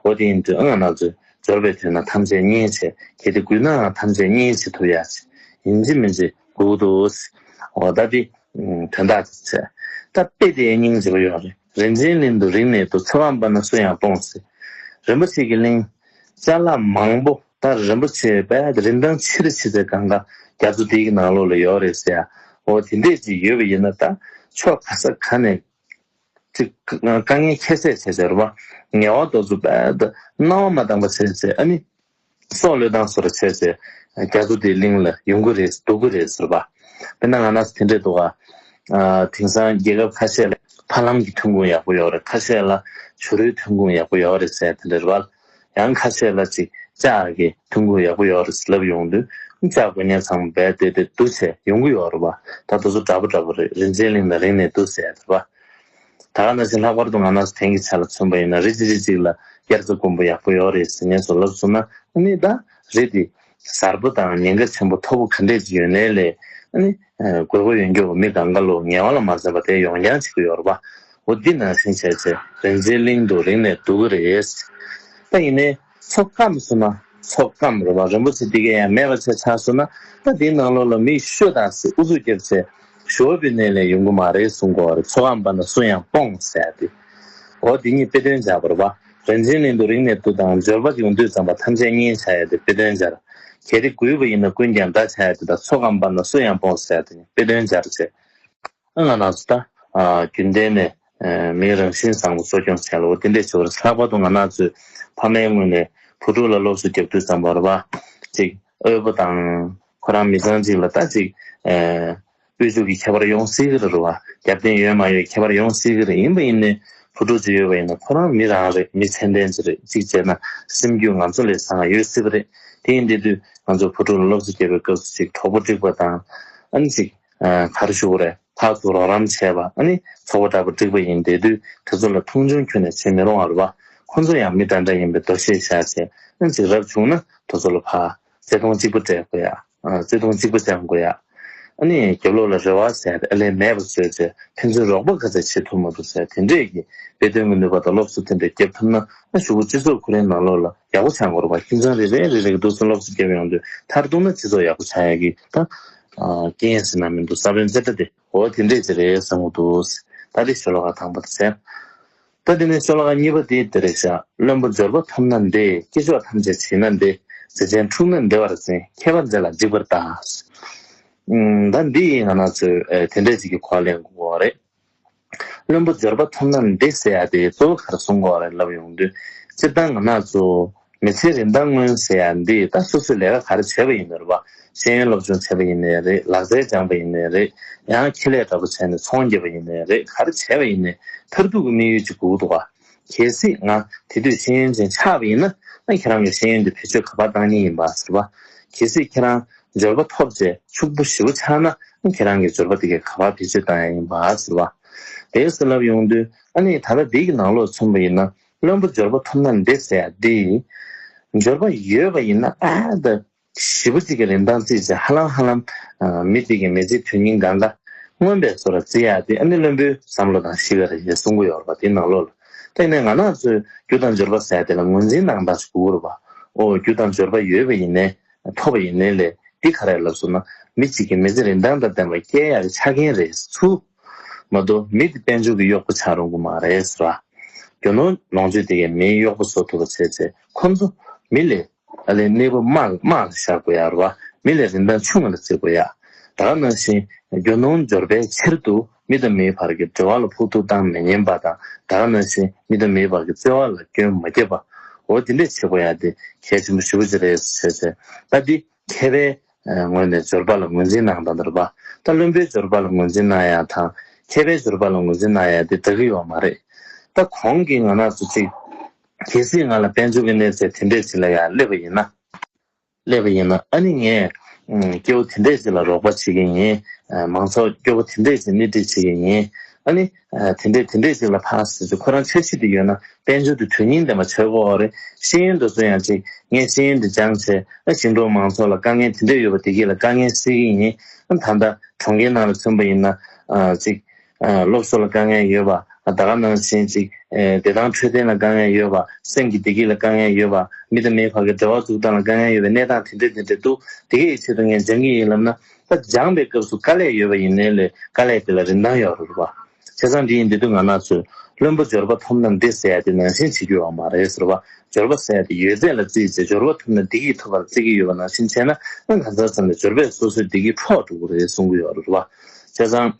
འོ་དེ་ཡིན་དུས་ཨ་ང་རང་ཚོས་འབྱོར་པའི་དུས་ན་ཐམས་ཅད་མཉེས་བྱས་གལ་ཏེ་རྒུད་ནའང་ཐམས་ཅད་མཉེས་བྱེད་ཐུབ་ཡག་ཅིག་ཡིན་གཅིག་མིན་གཅིག་དགོས་ཀྱི་འདུག་འོ་ད་འདི། དོན་དག་ཅིག་བྱས། ད་དཔེ་དེ་སྙིང་རྗེ་པོ་ཡོད་རེད། རིན་ཆེན་གླིང་དུ་རིང་ནས་འདུག། ཚོགས་ཁང་པ་ན་སུ་ཡང་སྤོངས་ཟེར། རིན་པོ་ཆེ་གི་གླིང་ཅ་ལག་མང་པོ་ད་རིན་པོ་ཆེ་བས་རིན་ཐང་ཆེ་རུ་ཆེ་ཚེ་གང་ག་རྒྱ་མཚོ་དེའི་ནང་ལོགས་ལ་ཡོད་རེད་ཟེར་ཡ། འོ་དེ་འདྲས་ཅིག་ཡོད་པ་ཡིན་ན་ད་ཕྱོགས་ག་ས་ག་ནས་ཅིག་དཀའ་ངལ་ཁྱད་བསད་བྱས་ཟེར་བ། ངལ་བ་དེ་ཚོ་བས་ད་སྣང་བ་མ་བཏང་པ་བྱས་ཟེར་ཨ་ནི། སྲོག་བློས་བཏང་སོར་བྱས་ཚེ། རྒྱ་མཚོ་དེའི་གླིང་ལ་ཡོང་གི་རེད་འདུག་གི་རེད་ཟེར་བ། དཔེར་ན་ང་རང་ཚོ་དེ་འདྲས་འདུག་ག། དེང་སང་རྒྱལ་ཁབ་ཁ་ཤས་ལ་ཕ་ལམ་གྱི་ཐོན་ཁུངས་ཡག་པོ་ཡོད་རེད། ཁ་ཤས་ལ་བྱུ་རུའི་ཐོན་ཁུངས་ཡག་པོ་ཡོད་རེད་ཟེར་དེ་འདྲས་རེད་བ། ཡང་ཁ་ཤས་ལ་ཅིག་ལྕགས་ཀྱི་ཐོན་ཁུངས་ཡག་པོ་ཡོད་རེད་ལབ་ཡོང་དུས་ལྕགས་དགོས་མཁན་ཚང་མ་རྦད་དེ་དེ་འདུག་ཟེར་ཡོང་གི་ཡོད་རེད་བ། ད་དེ་ཚོ་འདྲ་པོ་འདྲ་པོ་རེད། རིན་ཆེན་གླིང་ལ་རིང་ནས་འདུག་ཟེར་རེད་བ། ད་ག་ནང་བཞིན་ལྷག་པར་དུ་ང་རང་ཚོ་དེང་གི་ཆ་ལ་མཚོན་པ་ཡིན་ན་རི་གཅིག་རི་གཅིག་ལ་དབྱར་རྩྭ་དགུན་འབུ་ཡག་པོ་ཡོད་རེད་ཟེར་ངས་ཚོ་ལབ་སོང་ན་ཨ་ནི་ད་རི་དེ་གཟར་པོ་དང་ཉེན་ཁ་ཆེན་པོ་མཐོ་པོ་ག་འདྲས་ཅིག་ཡོད་ནའི་ལས་ཨ་ནི་དགོས་མཁོ་ཡོད་མཁན་གྱི་མི་གང་ག་ལོ་ངལ་བ་ལ་མ་འཛེམས་པ་དེ་ཡོང་རྐྱང་བྱེད་ཀྱི་ཡོད་རེད་པ། འོ་འདི་ནང་བཞིན་བྱས་ཚེ་རིན་ཆེན་གླིང་དུ་རིང་ནས་འདུག་གི་རེད། ད་ཡིན་ནའི་མཚོ་སྐམ་སོང་ན་མཚོ་སྐམ་རེད་པ། རིན་པོ་ཆེ་འདི་གས་ཡང་མེད་པ་བྱས་ཆགས་སོང་ན་ད་འདིའི་ནང་ལོགས་ལ་མི་ཤོ་དང་ཟེར་ཨུ་ཚུགས་རྒྱབ་ཚེ། ཞོ་བའི་གནས་ལས་ཡོང་གི་མ་རེད་གསུང་གི་ཡོད་རེད། མཚོ་སྐམ་པ་ན་སུ་ཡང་སྤོངས་ཟེར་ཡ་དེ། འོ་དེ་གཉིས་དཔེ་དོན་སྦྱར་བ་རེད་པ། རིན་ཆེན་གླིང་དུ་རིང་ནས་འདུག་དང་འབྱོར་པ་ཡོང་དུས་ཙམ་པ་ཐམས་ཅད་མཉེས་བྱ་ཡ་དེ་དཔེ་དོན་སྦྱར། གལ་ཏེ་རྒུད་པ་ཡིན་ན་ཀུན་ཀྱང་འདྲ་བྱ་ཡ་དེ་དང་མཚོ་སྐམ་པ་ན་སུ་ཡང་སྤོངས་ཟེར་ཡ་དེ་གཉིས་དཔེ་དོན་སྦྱར་བྱས། ཨ་ང་རང་ཚོ་ད་རྒྱུན་ལྡན་ནས་མིའི་རང་བཞིན་བཟང་པོ་གསོ་སྐྱོང་བྱས་ལ་འོ་དེ་འདྲས་བྱེད་པ་རེད། ལྷག་པར་དུ་ང་རང་ཚོའི་ཕ་མའི་ངོས་ནས་བུ་ཕྲུག་ལ་སློབ་གསོ་རྒྱབ་དུས་ཙམ་པ་རེད་པ། ཅིག་དབུལ་པོ་དང་ཁོ་རང་མི་ཚང་གཅིག་ལ་ད་ཅིག་དབུལ་ཕྱུག་གི་ཁྱད་པར་ཡོང་སྲིད་ཀྱི་རེད་བ། རྒྱབ་རྟེན་ཡོད་མ་ཡོད་ཁྱད་པར་ཡོང་སྲིད་ཀྱི་རེད། ཡིན་པ་ཡིན་ནའི་བུ་ཕྲུག་ཅིག་ཡོད་པ་ཡིན་ན་ཁོ་རང་མི་རང་རེད། མི་ཚད་ལྡན་ཅིག་རེད། གཅིག་བྱས་ན་སེམས་རྒྱུད་ང་ཚོ་ལས་བཟང་བ་ཡོད་སྲིད་པ་རེད། དེ་ཡིན་དེ་དུས་ང་ཚོ་བུ་ཕྲུག་ལ་སློབ་གསོ་རྒྱབ་པའི་སྐབས་སུ་ཅིག་གྲོགས་པོ་སྒྲིག་པ་དང་ཨ་ནི་ཅིག་ག་རེ་ཞུ་དགོས་རེད། ཕར་ཚུར་རོགས་རམ་བྱས་པ་ཨ་ནི་ཚོགས་པ་འདྲ་པོ་སྒྲིག་པ་ཡིན་དེ་དུས་དེ་ཚོ་ལ་མཐོང་ཆུང་ཁྱོན་ནས་བྱེད་མི་རུང་བ་རེད་བ། ཁོ་ཚོ་ཡང་མི་འདྲ་འདྲ་ཡིན་པའི་འདུ་ཤེས་བཞག་བྱས་ཨ་ནི་ཅིག་རབ་བྱུང་ན་དེ་ཚོ་ལ་ཕར། བརྩེ་དུང་གཅིག་པ་སྤྲད་དགོས་ཡ། ཨ་བརྩེ་དུང་གཅིག་པ་སྤྱང་དགོས་ཡ། ཨ་ནི་རྒྱབ་ལོགས་ལ་རེ་བ་ཟེར་ཡ་དེ་ཨ་ལས་མེད་པ་བཟོས་བྱས་ཕན་ཚུན་རོགས་པ་ག་ཚད་བྱེད་ཐུབ་མ་ཐུབ་ཟེར་དེ་འདྲས་ཀྱི་དཔེ་སྟོན་གྱི་ནུས་པ་དང་སློབ་གསོ་དེ་འདྲས་རྒྱབ་ཐུབ་ན་ཨ་གཞུག་གུ་སྤྱི་ཚོགས་ཁོ་རའི་ནང་ལོགས་ལ་ཡག་པོ་ཆགས་དགོས་རེད་པ། ཁྱིམ་ཚང་རེ་རེ་རེ་རེ་གི་འདུག་སེ་སློབ་གསོ་རྒྱབ་ཡོང་དུས་མཐར་གཏུགས་ན་སྤྱི་ཚོགས་ཡག་པོ་ཆགས་ཡ་གི་ད་རྐྱེན་ཟེར་ན་མི་འདུག་ས་བོན་རྩེ་གྲ་དེ་འོ་དེ་འདྲས་ཅིག་རེད་བསམ་གྱི་འདུག། ད་དེ་ཤོ་ལོ་ཀ་དང་པོ་དེ་ཟེར། ད་དེ་ནས་ཤོ་ལོ་ཀ་གཉིས་པ་དེ་དེ་རེད་ཤག། བློན་པོ་འབྱོར་པ་ཐོབ་ན་བདེ། སྐྱེས་མཆོག་ཐམས་ཅད་བྱིན་ན་བདེ། མཛེ་ཅན་འཁྲུངས་ན་བདེ་བར་འཛིན། མཁས་པ་མཛེ་ལ་འཇིགས་པར་གདའ། ཨུམ། ད་འདི་ཡིན་ང་རང་ཚོས་ཨེ་དེ་འདྲས་ཅིག་གི་གོ་བ་ལེན་དགོས་རེད། བློན་པོ་འབྱོར་པ་ཐོབ་ན་འདི་ཟེར་ཡ་དེ་གཙོ་བོ་ག་རེ་གསུང་གི་ཡོད་རེད་ལབ་ཡོང་དུས། སྤྱིར་བཏང་ང་རང་ཚོ་མི་ཚེའི་རིན་ཐང་མངོན་ཟེར་ཡ་འདི་ད་སོ་སོས་ལས་ཀ་ག་རེ་བྱས་པ་ཡིན་ནའི་རེད་པ། ཤེས་ཡོན་སློབ་སྦྱོང་བྱས་པ་ཡིན་ནའི་རེད། ལག་རྩལ་སྦྱངས་པ་ཡིན་ནའི་རེད། ཡང་ཁེ་ལས་འདྲ་པོ་བྱས་ནས་ཚོང་རྒྱབ་པ་ཡིན་ནའི་རེད། ག་རེ་བྱས་པ་ཡིན་ནའི་མཐར་ཐུག་གི་དམིགས་ཡུལ་གཅིག་དགོས་ཀྱི་འདུག་ག་གལ་སྲིད་ང་དེ་དུས་ཤེས་ཡོན་ཅན་ཆགས་པ་ཡིན་ན། ཨ་ཁྱེད་རང་གི་ཤེས་ཡོན་དེ་བེད་སྤྱོད་ག་པར་བཏང་མཁན་ཡིན་པ་ཟེར་བ། གལ་སྲིད་ཁྱེད་རང་འབྱོར་པ་ཐོབ་བྱས་ཕྱུག་པོ་ཞེ་པོ་ཆགས་ན། ཨ་ཁྱེད་རང་གི་འབྱོར་པ་དེ་གས་ག་པར་བེད་སྤྱོད་བཏང་ཡ་ཡིན་པ་ཟེར་བ། དེ་ཟེར་ལབ་ཡོང་དུས། ཨ་ནི་ད་ལྟ་འདི་གི་ནང་ལོགས་མཚོན་པ་ཡིན་ན། བློན་པོ་འབྱོར་པ་ཐོབ་ན་འདི་ཟེར་ཡ་འདི། འབྱོར་པ་ཡོད་པ་ཡིན་ན་ཨ་ད། ཞེ་པོ་ཅིག་གི་རིན་ཐང་བརྩིས་བྱས་ཧ་ལམ་ཧ་ལམ། ཨ་མི་དེ་གི་མི་ཚེའི་དོན་སྙིང་གང་ག་མངོན་པའི་བཟོ་འདྲ་བརྩི་ཡ་དེ། ཨ་ནི་བློན་པོའི་བསམ་བློ་དང་གཤིས་ཀ་རེད་ཅེས་གསུང་གི་ཡོད་རེད་པ། དེའི་ནང་ལོགས་ལ། དེ་ནས་ང་རང་ཚོས་རྒྱུ་དང་འབྱོར་པ་ཟེར་ཡ་དེ་ལ་ངོས་འཛིན་གནང་སྟངས་ཤིག་དགོས་ཀྱི་རེད་པ། ཨོ་རྒྱུ་དང་འབྱོར་པ་ཡོད་པ་ཡིན་ནའི། ཐོབ་པ་ཡིན་ནའི་ལས་འདི་ག་རེ་ལབ་སོང་ན། མི་གཅིག་གི་མི་ཚེ་རིན་ཐང་དང་ལྡན་པ་སྐྱེལ་ཡག་གི་ཆ་རྐྱེན་རེད་ཚུལ། མ་གཏོགས་མི་དེ་དཔལ་འབྱོར་གྱི་གཡོག་པོ་ཆགས་རུང་གི་མ་རེད་ཟེར་བ། རྒྱུ་ནོར་ལོངས་སྤྱོད་དེ་གས་མིའི་གཡོག་པོ་བཟོ་ཐུབ་པ་བྱས་ཚེ། ཁོ་ཚོ་མི་ལས། ཨ་ལས་གནས་བབ་དམའ་དམའ་ལ་བཞག་དགོས་ཡ་རེད་བ། མི་ལས་རིན་ཐང་ཆུང་བ་ལ་བརྩི་དགོས་ཡ། ད་ག་ནང་བཞིན་རྒྱུ་ནོར་འབྱོར་པའི་ཕྱིར་དུ་མི་དང་མིའི་བར་གྱི་འབྲེལ་བ་ལ་ཕོག་ཐུག་བཏང་མི་ཉན་པ་དང་། ད་ག་ནང་བཞིན་མི་དང་མིའི་བར་གྱི་བརྩེ་བ་ལ་སྐྱོན་མ་བརྒྱབ་པ། འོ་དེ་འདྲས་བྱེད་དགོས་ཡ་དེ་གལ་ཆེན་པོ་ཞེ་པོ་ཅིག་རེད་ཟེར་བྱས། ད་འདི་མཁས་པའི་ངོས་ནས་འབྱོར་པ་ལ་ངོས་འཛིན་གནང་སྟངས་རེད་བ། ད་བླུན་པོའི་འབྱོར་པ་ལ་ངོས་འཛིན་གནང་ཡ་དང་མཁས་པའི་འབྱོར་པ་ལ་ངོས་འཛིན་གནང་ཡ་དེ་འདྲ་གི་ཡོད་མ་རེད། ད་གོང་གི་ང་རང་ཚོ་གཅིག་གལ་སྲིད་ང་ལ་དཔལ་འབྱོར་གྱི་གནས་ཚད་དེ་འདྲས་ཅིག་ལ་ཡར་སླེབས་པ་ཡིན་ན། སླེབས་པ་ཡིན་ན། ཨ་ནི་ངས་ཨ་སྐྱེ་བོ་དེ་འདྲས་ཅིག་ལ་རོགས་པ་བྱེད་ཀྱི་ཡིན། ཨ་མང་ཚོགས་སྐྱོ་པོ་དེ་འདྲས་ཅིག་སྣེ་ཁྲིད་བྱེད་ཀྱི་ཡིན། ཨ་ནི་ཨ་དེ་འདྲས་དེ་འདྲས་ཅིག་ལ་ཕར་ཟེར་ཚེ། ཁོ་རང་འཆར་གཞི་དེ་ཡོད་ན་དཔལ་འབྱོར་དེ་དོན་སྙིང་ལྡན་པ་ཆགས་ཀྱི་ཡོད་རེད། ཤེས་ཡོན་དེ་ཚོ་ཡང་ཅིག་ངས་ཤེས་ཡོན་དེ་སྦྱངས་བྱས། ཨ་ཞིང་འབྲོག་མང་ཚོགས་ལ་དཀའ་ངལ་དེ་འདྲས་ཡོད་པ་དེ་གས་ལ་དཀའ་ངལ་སེལ་གྱི་ཡིན། ཨ་ད་ལྟ་གྲོང་ཁྱེར་ནང་ལ་མཚོན་པ་ཡིན་ན། ཨ་ཅིག་ཨ་སློབ་གསོ་ལ་དཀའ་ངལ་ཡོད་པ། ཨ་ད་ག་ནང་བཞིན་ཅིག་ཨེ་བདེ་ཐང་འཕྲོད་བསྟེན་ལ་དཀའ་ངལ་ཡོད་པ། སེམས་ཀྱི་བདེ་སྐྱིད་ལ་དཀའ་ངལ་ཡོད་པ། མི་དང་མིའི་བར་གྱི་འབྲེལ་བ་འཛུགས་སྟངས་ལ་དཀའ་ངལ་ཡོད་པའི་གནས་སྟངས་དེ་འདྲས་དེ་འདྲས་འདུག་དེ་གའི་ཆེད་དུ་ངས་སྦྱང་གི་ཡིན་ལབ་ན། ད་སྦྱངས་པའི་སྐབས་སུ་དཀའ་ལས་ཡོད་པ་ཡིན་ནའི་ལས་དཀའ་ལས་དེ་ལ་རིན་ཐང་ཡོད་རེད་བ། བྱས་ཙང་འདི་ཡིན་དུས་ང་རང་ཚོས་བླུན་པོ་འབྱོར་པ་ཐོབ་ན་འདི་ཟེར་ཡ་དེ་ནང་བཞིན་བྱེད་རྒྱུ་ཡོད་མ་རེད་ཟེར་བ། འབྱོར་པ་ཟེར་ཡ་དེ་ཡོད་ཚད་ལ་བརྩིས་ཚེ། འབྱོར་པ་ཐོབ་ན་བདེ་སྐྱིད་ཐོབ་པར་བརྩི་གི་ཡོད་པ་ནང་བཞིན་བྱས་ན། ཨ་གང་ཟག་ཚང་མས་འབྱོར་པས་སོ་སོའི་བདེ་སྐྱིད་འཕྲོག་འགྲོ་གི་རེད་གསུང་གི་ཡོད་རེད་བ། བྱས་ཙང་།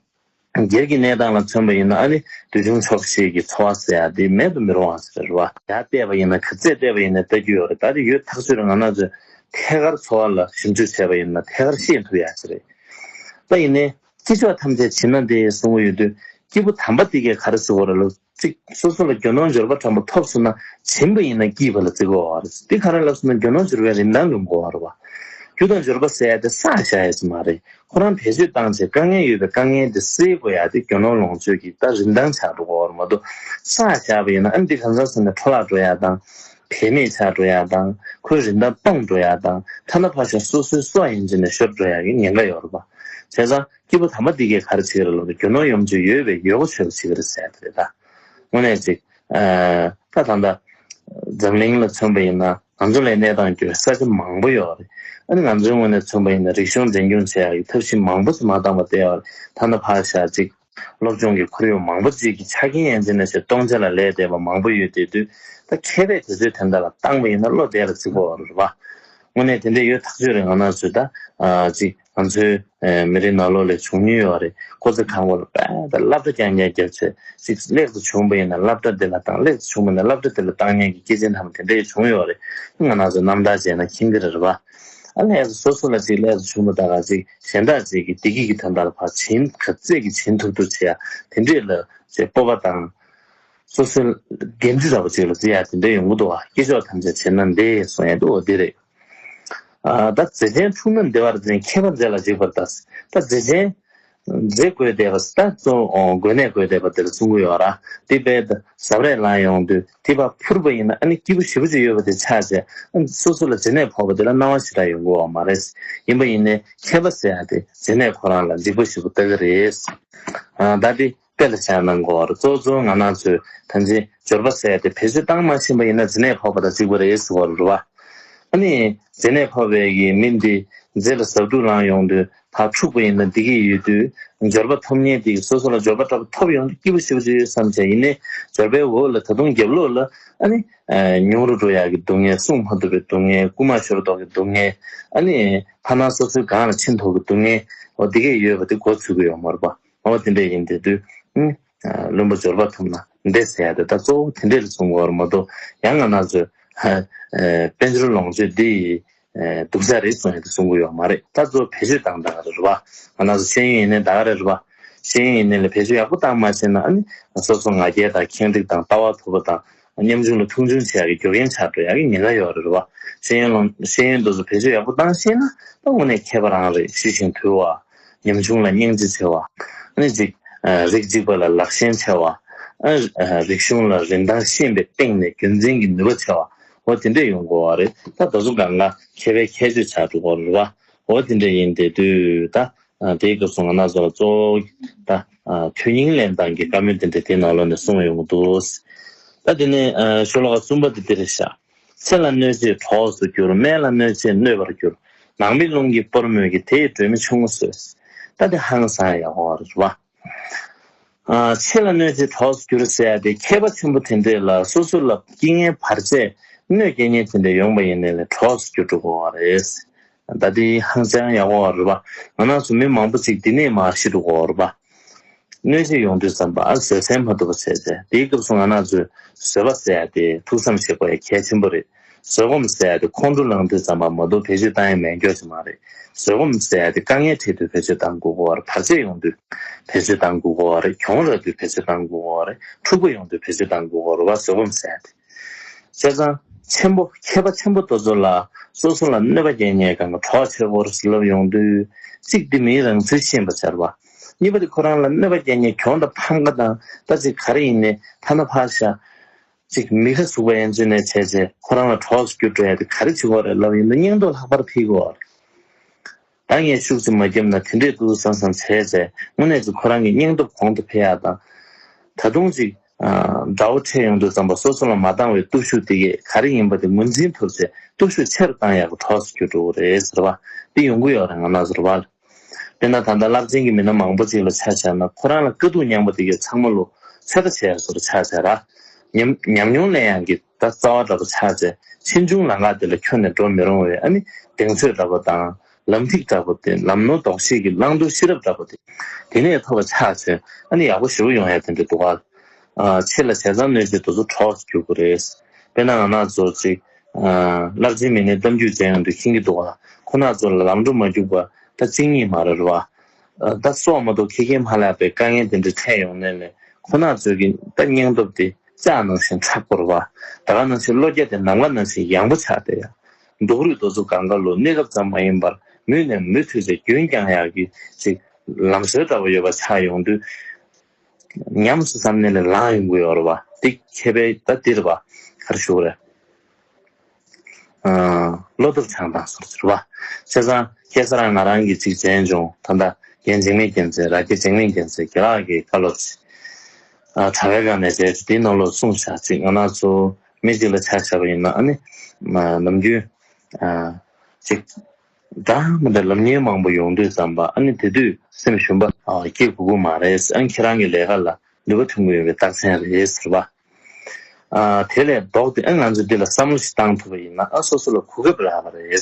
སྒེར་གྱི་གནས་སྟངས་ལ་མཚོན་པ་ཡིན་ན། ཨ་ནི་འདོད་ཆུང་ཆོག་ཤེས་ཀྱི་འཚོ་བ་ཟེར་ཡ་དེ་མེད་དུ་མི་རུང་བ་ཟེར་བ། ཡར་བལྟས་པ་ཡིན་ན། ག་ཚད་བལྟས་པ་ཡིན་ན་ལྟ་རྒྱུ་ཡོད་རེད། ད་དེ་ཡོད་ཐག་ཆོད་རེད། ང་རང་ཚོས་ཐད་ཀར་འཚོ་བ་ལ་ཞིབ་འཇུག་བྱས་པ་ཡིན་ན་ཐད་ཀར་ཤེས་ཐུབ་ཡ་ཅིག་རེད། ད་ཡིན་ནའི་སྐྱེས་མཆོག་ཐམས་ཅད་བྱིན་ན་འདི་གསུང་གི་ཡོད་དུས། སྐྱེས་བུ་དམ་པ་དེ་གས་ག་རེ་ཟེར་དགོས་རེད་ལབ། གཅིག་སོ་སོ་ལ་རྒྱུ་ནོར་འབྱོར་པ་དྲང་པོ་ཐོབ་སོང་ན། བྱིན་པ་ཡིན་ན་སྐྱིད་པ་ལ་བརྩི་དགོས་པ་རེད། འདི་ག་རེ་ལབ་སོང་ན་རྒྱུ་ནོར་འབྱོར་པའི་རིན་ཐང་ལོན་དགོས་པ་རེད་བ། རྒྱུ་དང་འབྱོར་པ་ཟེར་ཡ་དེ་བསགས་བཞག་ཡ་ཅིག་མ་རེད། ཁོ་རང་བེད་སྤྱོད་བཏང་བྱས་དཀའ་ངལ་ཡོད་པའི་དཀའ་ངལ་དེ་སེལ་དགོས་ཡ་དེ་རྒྱུ་ནོར་ལོངས་སྤྱོད་ཀྱི་ད་རིན་ཐང་ཆགས་འགྲོ་དགོས་པ་རེད་མ་གཏོགས། བསགས་བཞག་པ་ཡིན་ན་ཨ་ནི་འདི་གང་ཟག་ཚང་མ་འཕྲོ་བརླག་འགྲོ་ཡ་དང་། བེད་མེད་ཆགས་འགྲོ་ཡ་དང་། ཁོའི་རིན་ཐང་སྟོངས་འགྲོ་ཡ་དང་། ཐ་ན་ཕར་ཞོག་སོ་སོའི་སྲོག་ཡན་ཆད་ནས་ཤོར་འགྲོ་ཡ་གི་ཉེན་ཁ་ཡོད་རེད་པ། བྱས་ཙང་སྐྱེས་བུ་དམ་པ་འདི་གས་ག་རེ་བྱེད་ཀྱི་རེད་ལབ་ན། རྒྱུ་ནོར་ཡོངས་ཆོས་ཡོད་པས་ཡོད་གོ་ཆོད་པ་བྱེད་ཀྱི་རེད་ཟེར་ཡ་དེ་རེད་ད། དངོས་གནས་ཅིག་ཨ་ད་ད་ལྟ་འཛམ་གླིང་ལ་མཚོན་པ་ཡིན་ན། ང་ཚོ་ལ་གནས་སྟངས་སྐྱོ་བའི་ས་ཆ་མང་པོ་ཡོད་རེད། ཨ་ནི་ང་ཚོའི་ངོས་ནས་མཚོན་པ་ཡིན་ན། རིག་གཞུང་འཛིན་སྐྱོང་བྱེད་ཡག་གི་ཐབས་ཤེས་མང་པོ་ཞིག་མ་བཏང་བ་བསྡད་ཡོད་རེད། ཐ་ན་ཕར་བཞག་ཅིག་སློབ་སྦྱོང་གི་ཁོར་ཡུག་མང་པོ་ཅིག་གི་ཆ་རྐྱེན་ཡན་ཆད་ནས་བྱས་སྟོང་ཆ་ལ་ལས་བསྡད་པ་མང་པོ་ཡོད་བསྡད་དུས། ད་མཁས་པས་དེ་ཚོའི་དོན་དག་ལ་བཏང་བ་ཡིན་ན་བློ་བདེ་ལ་བརྩི་དགོས་པ་རེད་བ། དངོས་གནས་དེ་འདྲ་ཡོད་ཐག་ཆོད་རེད། ང་རང་ཚོས་ད་ཨ་ཅིག་ང་ཚོའི་ཨ་མི་རིགས་ནང་ལོགས་ལ་བྱུང་མྱོང་ཡོད་རེད། ཀོ་ཚ་གང་བོ་ལ་དཔེ་ད་སློབ་གྲྭ་རྐྱང་རྐྱང་བརྒྱབ་བྱས། ཅིག་ལེགས་སུ་བྱུང་བ་ཡིན་ན་སློབ་གྲྭ་དེ་ལ་བཏང་། ལེགས་སུ་བྱུང་བ་ཡིན་ན་སློབ་གྲྭ་དེ་ལ་བཏང་མཁན་གྱི་སྐྱེས་ཆེན་ཐམས་ཅད་དེ་འདྲ་ཡོད་བྱུང་ཡོད་རེད། ང་རང་ཚོ་རྣམ་ཐར་བྱས་ན་མཁྱེན་གྱི་རེད་བ། ཨ་ལས་སོ་སོ་ལ་ཅིག་ལས་སུ་ཆུང་མ་ད་ག་ཅིག་གཞན་དག་ཅིག་གི་བདེ་སྐྱིད་ཀྱི་དོན་དག་ལ་ཕར་བྱིན། ག་ཚད་ཀྱིས་བྱིན་ཐུབ་ཐུབ་བྱེད་ཡ་དེ་འདྲས་ལ་ཅིག་སྤོབས་པ་དང་། སོ་སོའི་འགན་འཁྲི་འདྲ་པོ་ཅིག་ལ་བརྩི་ཡ་དེ་འདྲས་ཡོང་གི་འདུག་བ། སྐྱེས་མཆོག་ཐམས་ཅད་བྱིན་ན་འདི་གསུང་ཡ་འདུག་འོ་འདི་རེད། ཨ་ད་མཛེ་ཅན་འཁྲུངས་ན་བདེ་བར་མཛེས། མཁས་པ་མཛེས་ལ་འཇིགས་པར་གདའ། ད་མཛེ་ཅན་མཛེ་དགོས་བསྡད་པ་ད་གཙོ་བོ་དགོས་གནད་དགོས་བསྡད་པ་དེ་ལ་གསུང་གི་ཡོད་ར། དེ་དཔེ་ཟབ་རེས་ལངས་ཡོང་དུས་དེ་ཕར་ཕུར་པ་ཡིན་ན། ཨ་ནི་སྐྱིད་པོ་ཞེ་པོ་ཅིག་ཡོད་པ་དེ་ཆགས་བྱས། ཨ་ནི་སོ་སོ་ལ་མཛེ་ནད་ཕོག་པ་དེ་ལ་སྣང་བ་ཞེ་དྲག་ཡོང་གི་ཡོད་མ་རེད། ཡིན་པ་ཡིན་ནའི་མཁས་པ་ཟེར་ཡ་དེ་མཛེ་ནད་ཁོ་རང་ལ་འཇིགས་པ་ཞེ་པོ་ལྟ་གི་རེད། ཨ་ད་དེ་དཔེ་ལ་བཞག་གནང་དགོས་རེད། གཙོ་བོ་གཙོ་བོ་ང་རང་ཚོས་ད་ཅི་འབྱོར་པ་ཟེར་ཡ་དེ་བེད་སྤྱོད་བཏང་མ་ཤེས་པ་ཡིན་ན་མཛེ་ནད་ཕོག་པ་དང་གཅིག་པ་རེད་ཟེར་བ་རེད་བ། ཨ་ནི་མཛེ་ནད་ཕོག་པའི་གི་མི་འདི་མཛེ་ལ་ཟ་འཕྲུག་ལངས་ཡོང་དུས་ཕར་འཁྲུག་པ་ཡིན་ན་བདེ་སྐྱིད་ཡོད་དུས། འབྱོར་པ་ཐོབ་མཁན་དེ་སོ་སོ་ལ་འབྱོར་པ་འདྲ་པོ་ཐོབ་ཡོང་དུས་སྐྱིད་པོ་ཞེ་པོ་ཅིག་ཡོད་བསམ་བྱས། ཡིན་ནའི་འབྱོར་པའི་འོག་ལ་ད་དུང་རྒྱབ་ལོགས་ལ་ཨ་ནི་ཉུང་རུ་འགྲོ་ཡག་གི་སྡུག་བསྔལ། གསུང་མ་ཐུབ་པའི་སྡུག་བསྔལ། རྐུ་མ་ཤོར་མདོག་གི་སྡུག་བསྔལ། ཨ་ནི་ཕར་ནང་སོ་སོའི་སྒང་ལ་ཕྱིན་མདོག་གི་སྡུག་བསྔལ། འོ་དེ་གས་ཡོད་པ་དེ་མགོ་ཚོས་ཀྱི་ཡོད་མ་རེད་པ། འོ་དེ་འདྲ་ཡིན་དེ་དུས། ཨུ། བློན་པོ་འབྱོར་པ་ཐུབ་ན་འདི་ཟེར་ཡ་དེ་ད་གཙོ་བོ་དེ་འདྲས་ལ་གསུང་གི་ཡོད་རེད་མ་གཏོགས། ཡང་ང་རང་ཚོས་དཔལ་འབྱོར་ལོངས་སྤྱོད་འདི་ཡི་སྡུག་ཅག་རེད་གསུང་ཡ་དེ་གསུང་གི་ཡོད་མ་རེད། ད་གཙོ་བོ་བེད་སྤྱོད་བཏང་སྟངས་རེད་བ། ང་རང་ཚོ་ཤེས་ཡོན་ཡིན་ནའི་ད་ག་རེད་བ། ཤེས་ཡོན་ཡིན་ནའི་ལ་བེད་སྤྱོད་ཡག་པོ་བཏང་མ་ཤེས་ན། ཨ་ནི་སོ་སོ་ང་རྒྱལ་དང་ཁེངས་དྲེགས་དང་ལྟ་བ་ཐོར་བ་དང་། ཉམ་ཆུང་ལ་མཐོང་ཆུང་བྱེད་ཡག་གི་རྒྱུ་རྐྱེན་ཆགས་འགྲོ་ཡག་གི་ཉེན་ཁ་ཡོད་རེད་བ། ཤེས་ཡོན་ལོ་ཤེས་ཡོན་དེ་ཚོ་བེད་སྤྱོད་ཡག་པོ་བཏང་ཤེས་ན་ད་དངོས་གནས་མཁས་པ་རང་རེད། ཤེས་བཞིན་དུལ་བ། ཉམ་ཆུང་ལ་སྙིང་རྗེ་ཆེ་བ། ཨ་ནི་ཅིག་ཨ་རིགས་གཅིག་པ་ལ་ལག་ཞེན་ཆེ་བ། ཨ་རིག་གཞུང་ལ་རིན་ཐང་ཤེས་པའི་སྟེང་ནས་རྒྱུན་འཛིན་གྱི་ནུས་པ་ཆེ་བ། འོ་དེ་འདྲས་ཡོང་དགོས་བ་རེད། ད་དེ་ཚོ་གང་ག་མཁས་པའི་ཁྱད་ཆོས་ཆགས་འགྲོ་གི་རེད་བ། འོ་དེ་འདྲས་ཡིན་བསྡད་དུས་ད། ཨ་དེའི་སྐབས་སུ་ང་རང་ཚོ་ལ་གཙོ་བོ་ད་ཨ་དོན་སྙིང་ལེན་སྟངས་ཀྱི་བཀའ་མོལ་དེ་འདྲ་དེའི་ནང་ལོགས་ནས་གསུངས་ཡོང་གི་འདུག། ད་དེ་ནས་ཨ་ཤོ་ལོ་ཀ་གསུམ་པ་དེ་འདི་རེད་ཤག། ཚེ་ལ་གནོད་བྱེད་གྲོགས་སུ་འགྱུར། སྨན་ལ་གནོད་བྱེད་གནོད་པར་འགྱུར། ནགས་མེ་རླུང་གིས་སྤོར་མོད་ཀྱི། དེ་ཡི་སྒྲོན་མེ་ཆུང་ངུ་སོས། ད་དེ་ཧང་སང་ཡག་པོ་རེད་བ། ཨ་ཚེ་ལ་གནོད་བྱེད་གྲོགས་སུ་འགྱུར་ཟེར་ཡ་དེ་མཁས་པ་ཆེན་པོ་དེ་འདྲས་ལ་སོ་སོ་ལ་རྐྱེན་ངན་བར་ཆད་གནོད་སྐྱེལ་མཁན་དེ་འདྲས་ཡོང་པ་ཡིན་ནའི་ལས་གྲོགས་སུ་འགྱུར་འགྲོ་དགོས་པ་རེད། ད་དེ་ཧང་ཅང་ཡག་པོ་རེད་བ། ང་རང་ཚོ་མི་མང་པོ་ཅིག་འདི་ནས་མར་ཤི་འགྲོ་གི་ཡོད་རེད་བ། གནོད་བྱེད་ཡོང་དུས་ཙམ་པ་ཨ་བཟོད་བསྲན་མ་ཐུབ་པ་བྱས་ཏེ། དེའི་སྐབས་སུ་ང་རང་ཚོས་བཟོད་པ་ཟེར་ཡ་དེ་ཐུགས་བསམ་བཞེས་དགོས་ཡ་གལ་ཆེན་པོ་རེད། བཟོད་སྒོམ་ཟེར་ཡ་དེ་ཁོང་ཁྲོ་ལངས་དུས་ཙམ་པ་མ་གཏོགས་བེད་སྤྱོད་བཏང་ཡ་མེད་མཁན་ཞིག་མ་རེད། བཟོད་སྒོམ་ཟེར་ཡ་དེ་དཀའ་ངལ་འཕྲད་དུས་བེད་སྤྱོད་བཏང་དགོས་ཀྱི་ཡོད་རེད། བར་ཆད་ཡོང་དུས་བེད་སྤྱོད་བཏང་དགོས་ཀྱི་ཡོད་རེད། གྱོང་རག་དུས་བེད་སྤྱོད་བཏང་དགོས་ཀྱི་ཡོད་རེད། འཁྲུག་པ་ཡོང་དུས་བེད་སྤྱོད་བཏང་དགོས་ཀྱི་ཡོད་རེད་བ། བཟོད་སྒོམ་ཟེར་ཡ་དེ། བྱས་ཙང་ཆེན་པོ་མཁས་པ་ཆེན་པོ་དེ་ཚོ་ལ་སོ་སོ་ལ་གནོད་པ་སྐྱེལ་མཁན་གང་ག་གྲོགས་བྱེད་དགོས་རེད་ཟེར་ལབ་ཡོང་དུས། གཅིག་དེ་མིའི་རང་ཚུལ་ཤེས་པ་བྱ་བ། གཉིས་པ་དེ་ཁོ་རང་ལ་གནོད་པ་སྐྱེལ་མཁན་གྱོང་དང་ཕམ་ཁ་དང་། ད་ཅིག་ག་རེ་ཡིན་ནའི་ཐ་ན་ཕར་བཞག། ཅིག་མི་ཁ་ཟུག་པ་ཡན་ཆད་ནས་བྱས་བྱས་ཁོ་རང་ལ་གྲོགས་སུ་གྱུར་འགྲོ་ཡ་དེ་ག་རེ་བྱེད་དགོས་རེད་ལབ་ཡིན་ན། སྙིང་སྟོབས་ལྷག་པར་འཕེལ་དགོས་རེད། ད་ངས་ཤུགས་ཅིག་མ་བརྒྱབ་ན་དེ་འདྲས་འདུག་བསམ་བསམ་བྱས་བྱས་དངོས་གནས་ཅིག་ཁོ་རང་གི་སྙིང་སྟོབས་གོང་དུ་འཕེལ་ཡ་དང་། ད་དུང་ཅིག་ཨ་དགྲ་བོ་འཕྲད་ཡོང་དུས་ཙམ་པ་སོ་སོ་ལ་མ་བཏང་བའི་སྟོབས་ཤུགས་དེ་གས་ག་རེ་ཡིན་པ་དེ་ངོས་འཛིན་ཐུབ་བྱས་སྟོབས་ཤུགས་ཆེ་རུ་བཏང་ཡག་གི་གྲོགས་སུ་གྱུར་འགྲོ་གི་རེད་ཟེར་བ་འདི་ཡོང་གི་ཡོད་རེད། ང་རང་ཚོ་རེད་བ། དཔེར་ན་ད་ལྟ་རླབས་ཆེན་གྱི་མི་སྣ་མང་པོ་ཅིག་ལ་ཆ་བཞག་ན། ཁོ་རང་ལ་དཀའ་སྡུག་མྱངས་པ་དེ་གས་ཚང་མ་ལོ་ཚོད་ལྟ་བྱས་བཟོ་འདྲ་ཆགས་བྱས་ར། ཉམས་ཉམས་མྱོང་ལེན་ཡག་གི་ད་རྩ་བ་འདྲ་པོ་ཆགས་བྱས། ཕྱིས་འབྱུང་ལམ་ཁ་དེ་ལ་ཁྱོན་ནས་འགྲོ་མི་རུང་བའི་ཨ་ནི་གདེང་ཚོད་འདྲ་པོ་དང་། ལམ་ཐིག་འདྲ་པོ་དེ། ལམ་ནོར་ལྡོག་ཤེས་ཀྱི་བླང་དོར་ཤེས་རབ་འདྲ་པོ་དེ་དེ་ནས་ཐོབ་པ་ཆགས་བྱས། ཨ་ནི་ཡག་པོ་ཞེ་པོ་ཡོང་ཡ་དེ་འདྲ་འདུག་ག། ཨ་ཆེ་ལ་བྱས་ཙང་གནོད་བྱེད་དེ་ཚོ་གྲོགས་སུ་གྱུར་གི་རེད། དཔེར་ན་ང་རང་ཚོ་ཅིག་ཨ་རླབས་ཆེན་མི་སྣའི་གཏམ་རྒྱུད་མཇལ་ཡོང་དུས་མཁྱེན་གྱི་འདུག་ག། ཁོ་རང་ཚོ་ལ་ལམ་འགྲོ་མ་རྒྱུག་པ་ད་གཅིག་གཉིས་མ་རེད་བ། ཨ་ད་སྲོག་མ་གཏོགས་ཁེ་ཁེ་མ་ལགས་པའི་དཀའ་ངལ་དེ་འདྲ་འཕྲད་ཡོང་ནས་ལས་ཁོ་རང་ཚོའི་གི་ད་སྙིང་སྟོབས་དེ་ལྕགས་ནང་བཞིན་མཁྲེགས་པོ་རེད་བ། ད་ག་ནང་བཞིན་གློ་རྒྱ་དེ་ནམ་མཁའ་ནང་བཞིན་ཡངས་པོ་ཆགས་བསྡད་ཡ། སྡུག་རུས་དེ་ཚོ་གང་ག་ལོ་གནས་སྐབས་ཙམ་མ་ཡིན་པར་མུ་ནས་མུ་མཐུད་དེ་རྒྱུན་བསྐྱང་ཡག་གི་ཅིག་ལམ་སྲོལ་འདྲ་པོ་ཡོད་པ་ཆགས་ཡོང་དུས། ཉམས་སུ་བསམ་ནས་ལས་ལངས་ཡོང་གི་ཡོད་རེད་བ། འདི་མཁས་པའི་ད་འདི་རེད་བ། ག་རེ་ཞུ་དགོས་རེད། ཨ་བློ་སྟོབས་སྦྱང་སྟངས་སོགས་རེད་བ། བྱས་ཙང་ཁ་སང་ང་རང་གིས་ཅིག་མཇལ་བྱུང་། ད་ལྟ་རྒན་འཇིགས་མེད་རྒྱལ་མཚན། རྭ་རྒྱ་འཇིགས་མེད་རྒྱལ་མཚན་རྒན་ལགས་ཀྱིས་བཀའ་སློབ་ཅིག་ཨ་དྲ་བའི་སྒང་ནས་མཇལ་བྱུང་། འདིའི་ནང་ལོགས་གསུངས་བཞག་ཅིག་ང་རང་ཚོ་མི་གཅིག་ལ་ཆ་བཞག་པ་ཡིན་ན། ཨ་ནི་ནམ་རྒྱུན་ཨ་ཅིག་འདྲ་མི་འདྲ་ལབ་མཁན་མང་པོ་ཡོང་དུས་ཙམ་པ། ཨ་ནི་དེ་དུས་སེམས་ཞུམ་པ་ཨ་སྐྱེ་དགོས་ཀྱི་མ་རེད། ཨ་ནི་ཁྱེད་རང་གི་ལས་ཀ་ལ་ནུས་པ་ཐོན་གྱི་ཡོད་པའི་རྟགས་མཚན་རེད་ཟེར་བ། ཨ་དེ་ལས་ལྡོག་སྟེ་ཨ་ང་ཚོས་འདི་ལ་བསམ་བློ་ཞིག་བཏང་ཐུབ་པ་ཡིན་ན། ཨ་སོ་སོ་ལ་གོ་སྐབས་རག་པ་རེད།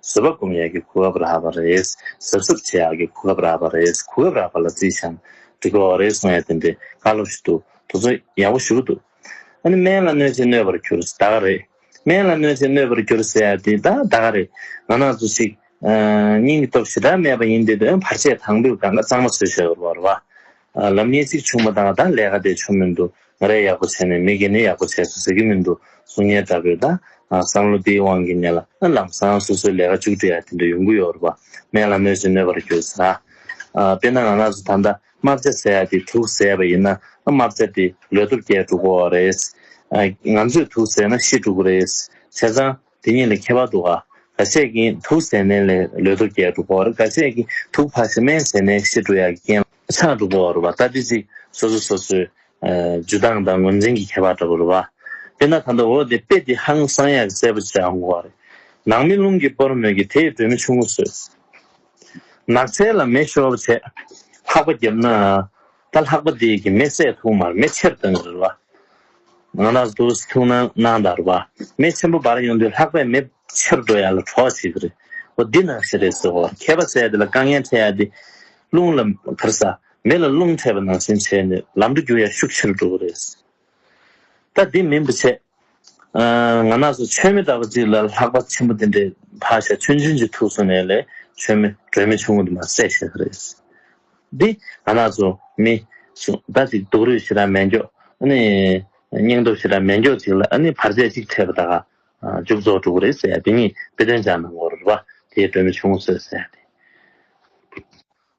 བཟོད་པ་སྒོམ་ཡག་གི་གོ་སྐབས་རག་པ་རེད། གཟབ་གཟབ་བྱེད་ཡག་གི་གོ་སྐབས་རག་པ་རེད། གོ་སྐབས་རག་པ་ལ་རྩིས་བཞག་ན་འགྲིག་གི་རེད་གསུང་ཡ་དེ་འདྲའི་བཀའ་སློབ་ཞིག་འདུག་དེ་ཚོ་ཡག་པོ་ཞེ་པོ་འདུག་ཨ་ནི་སྨན་ལ་གནོད་བྱེད་གནོད་པར་འགྱུར་ཟེར་ད་ག་རེད། སྨན་ལ་གནོད་བྱེད་གནོད་པར་འགྱུར་ཟེར་ཡ་དེ་ད་ད་ག་རེད། ང་རང་ཚོ་ཞིག་ཨ་སྙིང་གི་སྟོབས་ཞེ་དྲག་མེད་པ་ཡིན་དུས། ཨ་བར་ཆད་དང་པོའི་སྒང་ག་གཙང་མ་བཟོས་བཞག་ཡོད་རེད་བ། ཨ་ལམ་ངན་གཅིག་བྱུང་མ་ཐག་ད་ལས་ཀ་དེ་བྱུང་མི་འདུག་ང་རས་ཡག་པོ་བྱས་ནས་མི་གཞན་ནས་ཡག་པོ་བྱས་སོང་ཟེར་གྱི་མི་འདུག་གསུང་མཁན་འདྲ་པོས་ད་ཨ་བསམ་བློ་དེའི་དབང་གིས་ཉལ་ལ། ཨ་ལམ་སང་སོ་སོའི་ལས་ཀ་མཇུག་སྒྲིལ་ཡ་དེ་འདྲ་ཡོང་གི་ཡོད་རེད་བ། སྨན་ལ་གནོད་བྱེད་གནོད་པར་འགྱུར་ཟེར། ཨ་དཔེར་ན་ང་རང་ཚོ་ད་ལྟ་རྨ་བྱ་ཟེར་ཡ་དེ་དུག་ཟས་པ་ཡིན་ན། ཨ་རྨ་བྱ་དེ་ལུས་སྟོབས་རྒྱས་འགྲོ་གི་རེད། ཨ་ང་ཚོས་དུག་ཟས་ན་ཤི་འགྲོ་གི་རེད། བྱས་ཙང་དེ་གཉིས་ལ་ཁྱད་པར་འདུག་ག། འགའ་ཤས་ཀྱིས་དུག་ཟས་ནས་ལས་ལུས་སྟོབས་རྒྱས་འགྲོ་གི་རེད། འགའ་ཤས་ཀྱིས་དུག་ཕར་བཞག་སྨན་ཟས་ནས་ཤི་འགྲོ་ཡག་གི་རྐྱེན་ཆགས་འགྲོ་གི་རེད་བ། ད་དེ་ཅིག་སོ་སོ་སོ་སོའི་ཨ་འཇུ་སྟངས་དང་ངོས་འཛིན་གྱི་ཁྱད་པར་འདྲ་པོ་རེད་བ། དཔེར་ན་ད་ལྟ་འོ་དེ་དཔེ་དེ་ཧང་སང་ཡག་གི་གསལ་པོ་ཅིག་ཧ་གོ་བ་རེད། ནགས་མེ་རླུང་གིས་སྤོར་མོད་ཀྱི། དེ་ཡི་སྒྲོན་མེ་ཆུང་ངུ་སོས། ནགས་ཚལ་ལ་མེ་ཤོར་བྱས་ལྷགས་པ་བརྒྱབ་ན། ད་ལྷགས་པ་དེ་གིས་མེ་བསད་ཐུབ་མ་རེད། མེ་ཆེར་བཏང་གི་རེད་བ། ང་རང་ཚོ་ཐུགས་སྣང་གནང་དང་རེད་བ། མེ་ཆེན་པོ་འབར་ཡོང་དུས་ལྷགས་པས་མེ་ཆེར་འགྲོ་ཡ་ལ་གྲོགས་བྱེད་ཀྱི་རེད། འོ་འདི་ནང་བཞིན་རེད་ཟེར་བ། མཁས་པ་ཟེར་ཡ་དེ་ལ་དཀའ་ངལ་འཕྲད་ཡ་དེ། རླུང་ལ་ག་རེ་ཟ། མེ་ལ་རླུང་འཕྲད་པ་ནང་བཞིན་བྱས་ནས་ལམ་འགྲོ་རྒྱུག་ཡ་ཤུགས་ཆེ་རུ་འགྲོ་གི་རེད། ད་འདི་མིན་པ་བྱས། ཨ། ང་རང་ཚོ་མཆོད་མེ་འདྲ་བ་ཅིག་ལ་ལྷགས་པ་ཆེན་པོ་དེ་འདྲའི་ཕར་བཞག་ཆུང་ཆུང་ཅིག་ཐུག་སོང་ནས་ལས་མཆོད་མེ་སྒྲོན་མེ་ཆུང་ངུ་དེ་མར་བསད་བཞག་གི་རེད། འདི་ང་རང་ཚོ་མི་སུ་ད་ཅིག་སྡུག་རུས་ཞེ་དྲག་མེད་མགྱོགས། ཨ་ནི་སྙིང་སྟོབས་ཞེ་དྲག་མེད་མགྱོགས་ཅིག་ལ་ཨ་ནི་བར་ཆད་ཅིག་འཕྲད་པ་ད་ག་མཇུག་རྫོགས་འགྲོ་གི་རེད་ཟེར་ཡ་དེ་གཉིས་དཔེ་དོན་སྦྱར་གནང་གི་ཡོད་རེད་པ། དེའི་སྒྲོན་མེ་ཆུང་ངུ་བཟོས་ཟེར་ཡ་དེ།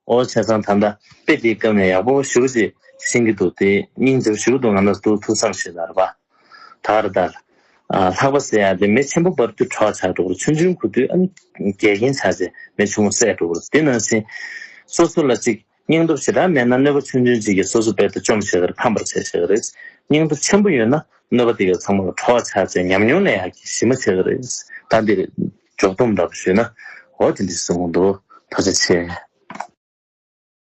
ཨོ་བྱས་ཙང་ད་ལྟ་དཔེ་འདིའི་སྐབས་ནས་ཡག་པོ་ཞེ་པོ་ཅིག་ཤེས་ཀྱི་འདུག་དེ་སྙིང་རྗེ་པོ་ཞེ་པོ་འདུག་ང་རང་ཚོ་ཐུགས་བསམ་བཞེས་ད་རེད་པ། ད་ག་རེ་ད། ཨ། ལྷགས་པ་ཟེར་ཡ་དེ་མེ་ཆེན་པོ་འབར་དུས་ཁྲོ་བ་ཆགས་འགྲོ་གི་རེད། ཆུང་ཆུང་འཁུར་དུས་ཨ་ནི་འགལ་རྐྱེན་ཆགས་བྱས་མེ་ཆུང་ངུ་བསད་འགྲོ་གི་རེད། དེ་ནང་བཞིན་སོ་སོ་ལ་ཅིག་སྙིང་སྟོབས་ཞེ་དྲག་མེད་ན་གནོད་པ་ཆུང་ཆུང་ཅིག་གིས་སོ་སོ་རྦད་དེ་བཅོམ་བྱེད་ཀྱི་རེད། ཕམ་པར་བྱེད་བྱེད་ཀྱི་རེད། སྙིང་སྟོབས་ཆེན་པོ་ཡོད་ན་གནོད་པ་དེ་གའི་ཚང་མ་ལ་ཁྲོ་བ་ཆགས་བྱས་ཉམས་མྱོང་ལེན་ཡག་གི་གཞི་མ་བྱེད་ཀྱི་རེད། ད་འདིར་འཇོག་སྡོམ་འདྲ་པོ་ཞུས་ན་འོ་དེ་འདྲ་གསུང་གི་འདུག་ཐུགས་རྗེ་ཆེ།